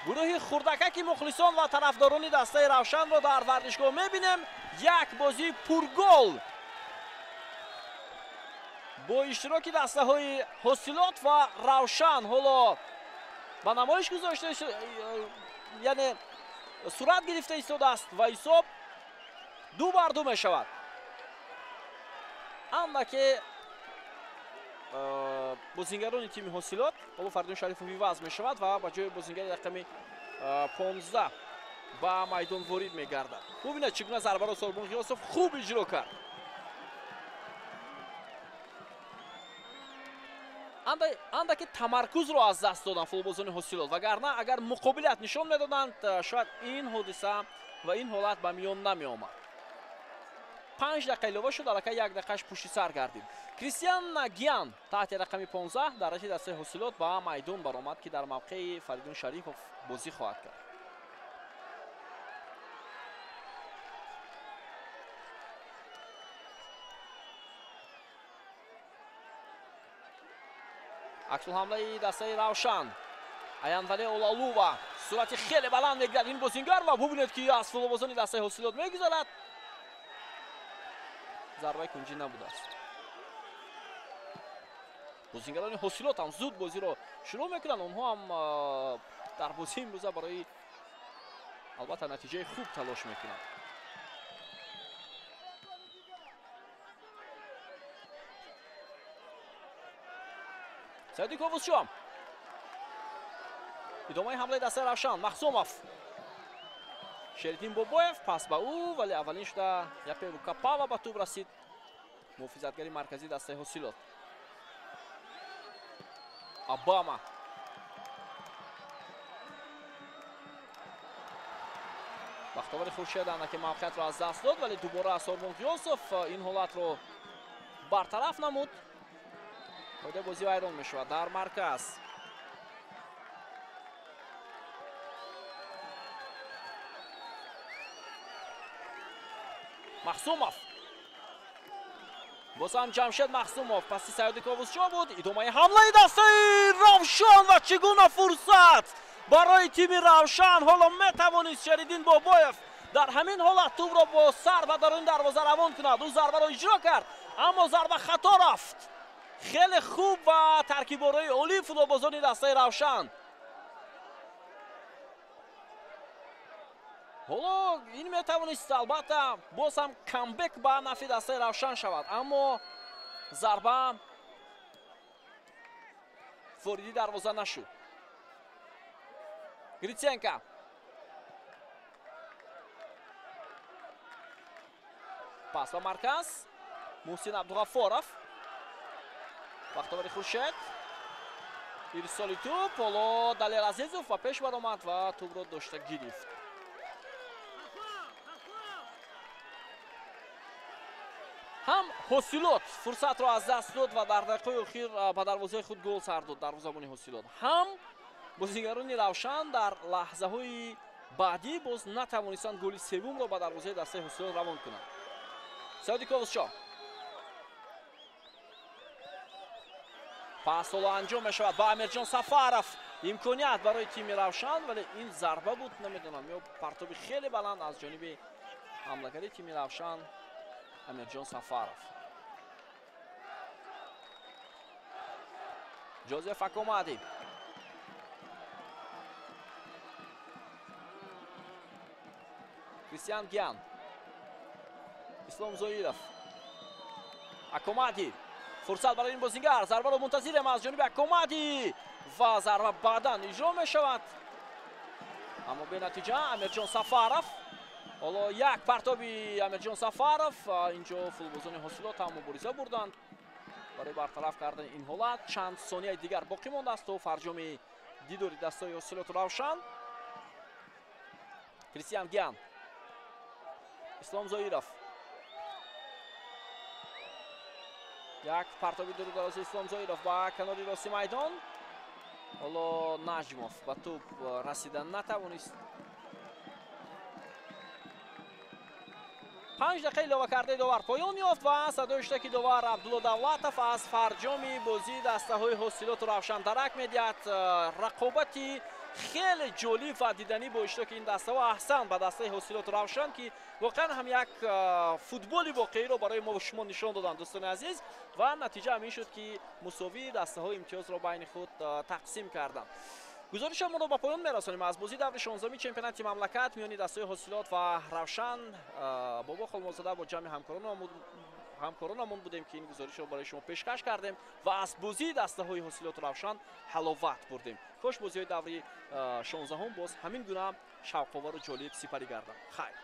Гурӯҳи хурдакаки мухлисон ва тарафдорони дастаи Равшанро дар варзишгоҳ мебинем. Як бозии пургол бо иштироки дастаҳои Ҳосилот ва Равшан ҳоло ба намоиш гузошта, яъне сурат гирифта истодааст ва ҳисоб 2-2 мешавад. Андаке бозингарони тими Ҳосилот ҳоло Фаридун Шарифов иваз мешавад ва ба ҷои бозингари рақами 15 ба майдон ворид мегардад. Бубинед, чӣ гуна зарбаро Сорбон Ғиёсов хуб иҷро кард. Андаке тамаркузро аз даст доданд футболбозони Ҳосилот, вагарна агар муқобилият нишон медоданд, шояд ин ҳодиса ва ин ҳолат ба миён намеомад. 5 дақиқа илова шуд, аллакай 1 дақиқаш пушти сар гардид. Кристиан Гиан таҳти рақами 15 дар раши дастаи Ҳосилот ба майдон баромад, ки дар мавқеи Фаридун Шарифов бозӣ хоҳад кард. Аксулҳамлаи дастаи Равшан. Аянвале Олалува суръати хеле баланд мегирад ин бозингар ва бубинед, ки аз футболбозони дастаи Ҳосилот мегузарад. Зарбаи кунҷӣ набудааст. Бозингарони Ҳосилот ҳам зуд бозиро шурӯъ мекунанд. Онҳо ҳам дар бозии имрӯза барои албатта натиҷаи хуб талош мекунанд. Саиди Ковусшо. Идомаи ҳамлаи дастаи Равшан. Махсумов. Шериддин Бобоев пас ба ӯ, вале аввалин шуда Япе Рукапава ба тӯб расид. Муҳофизатгари марказии дастаи Ҳосилот. Обама. Бахтовари Хуршед андаке мавқеиятро аз даст дод, вале дубора Сорбон Ғиёсов ин ҳолатро бартараф намуд. Қоидаи бозӣ вайрон мешавад дар марказ. Махсумов. Боз ҳам Ҷамшед Махсумов паси Саёди Ковусшо буд. Идомаи ҳамлаи дастаи Равшан ва чӣ гуна фурсат барои тими Равшан. Ҳоло метавонист Шериддин Бобоев дар ҳамин ҳолат тӯбро бо сар ба даруни дарвоза равон кунад. Ӯ зарбаро иҷро кард, аммо зарба хато рафт. Хеле хуб ва таркиборои олии футболбозони дастаи Равшан. Ҳоло ин метавонист албатта боз ҳам камбек ба нафи дастаи Равшан шавад, аммо зарба вориди дарвоза нашуд. Гриценко пас ба марказ. Муҳсин Абдуғафоров, Бахтовари Хуршед, ирсоли тӯб. Ҳоло Далер Азизов ба пеш баромад ва тӯбро дошта гирифт. Ҳам Ҳосилот фурсатро аз даст дод ва дар дақиқаи охир ба дарвозаи худ гол сар дод дарвозабони Ҳосилот. Ҳам бозигарони Равшан дар лаҳзаҳои баъдӣ боз натавонистанд голи севумро ба дарвозаи дастаи Ҳосилот равон кунанд. Саиди Ковусшоҳ, пас ҳоло анҷом мешавад ба Амирҷон Сафаров. Имконият барои тими Равшан, вале ин зарба буд, намедонам, ё партоби хеле баланд аз ҷониби ҳамлагари тими Равшан Амирҷон Сафаров. Ҷозеф Акомади, Кристиан Гиан, Ислом Зоиров, Акомади. Фурсат барои ин бозингар. Зарбаро мунтазирем аз ҷониби Акомади ва зарба баъдан иҷро мешавад, аммо бенатиҷа. Амирҷон Сафаров, ҳоло як партоби Амирҷон Сафаров. Инҷо футболбозони Ҳосилот ҳам мубориза бурданд барои бартараф кардани ин ҳолат. Чанд сонияи дигар боқӣ мондааст то фарҷоми дидори дастаи Ҳосилоту Равшан. Кристиан Гиан, Ислом Зоиров, як партоби дуру дарози Ислом Зоиров ба канори рости майдон. Ҳоло Наҷмов ба тӯб расида натавонист. 5 дақиқа илова кардаи довар поён ёфт ва садои штаки довар Абдулло Давлатов аз фарҷоми бозии дастаҳои Ҳосилоту Равшан дарак медиҳад. Рақобати хеле ҷолиб ва диданӣ бо иштироки ин дастаҳо. Аҳсан ба дастаи Ҳосилоту Равшан, ки воқеан ҳам як футболи воқеиро барои мо шумо нишон доданд, дӯстони азиз. Ва натиҷа ҳам ин шуд, ки мусовии дастаҳо имтиёзро байни худ тақсим карданд. Гузоришамонро ба поён мерасонем аз бозии даври 16-уми чемпионати мамлакат миёни дастаҳои Ҳосилот ва Равшан. Бобо Холмозода бо ҷамъи ҳамкоронамон будем, ки ин гузоришро барои шумо пешкаш кардем ва аз бозии дастаҳои Ҳосилоту Равшан ҳаловат бурдем. Кош бозиҳои даври 16-ум боз ҳамин гуна шавқовару ҷолиб сипарӣ гарданд. Хайр.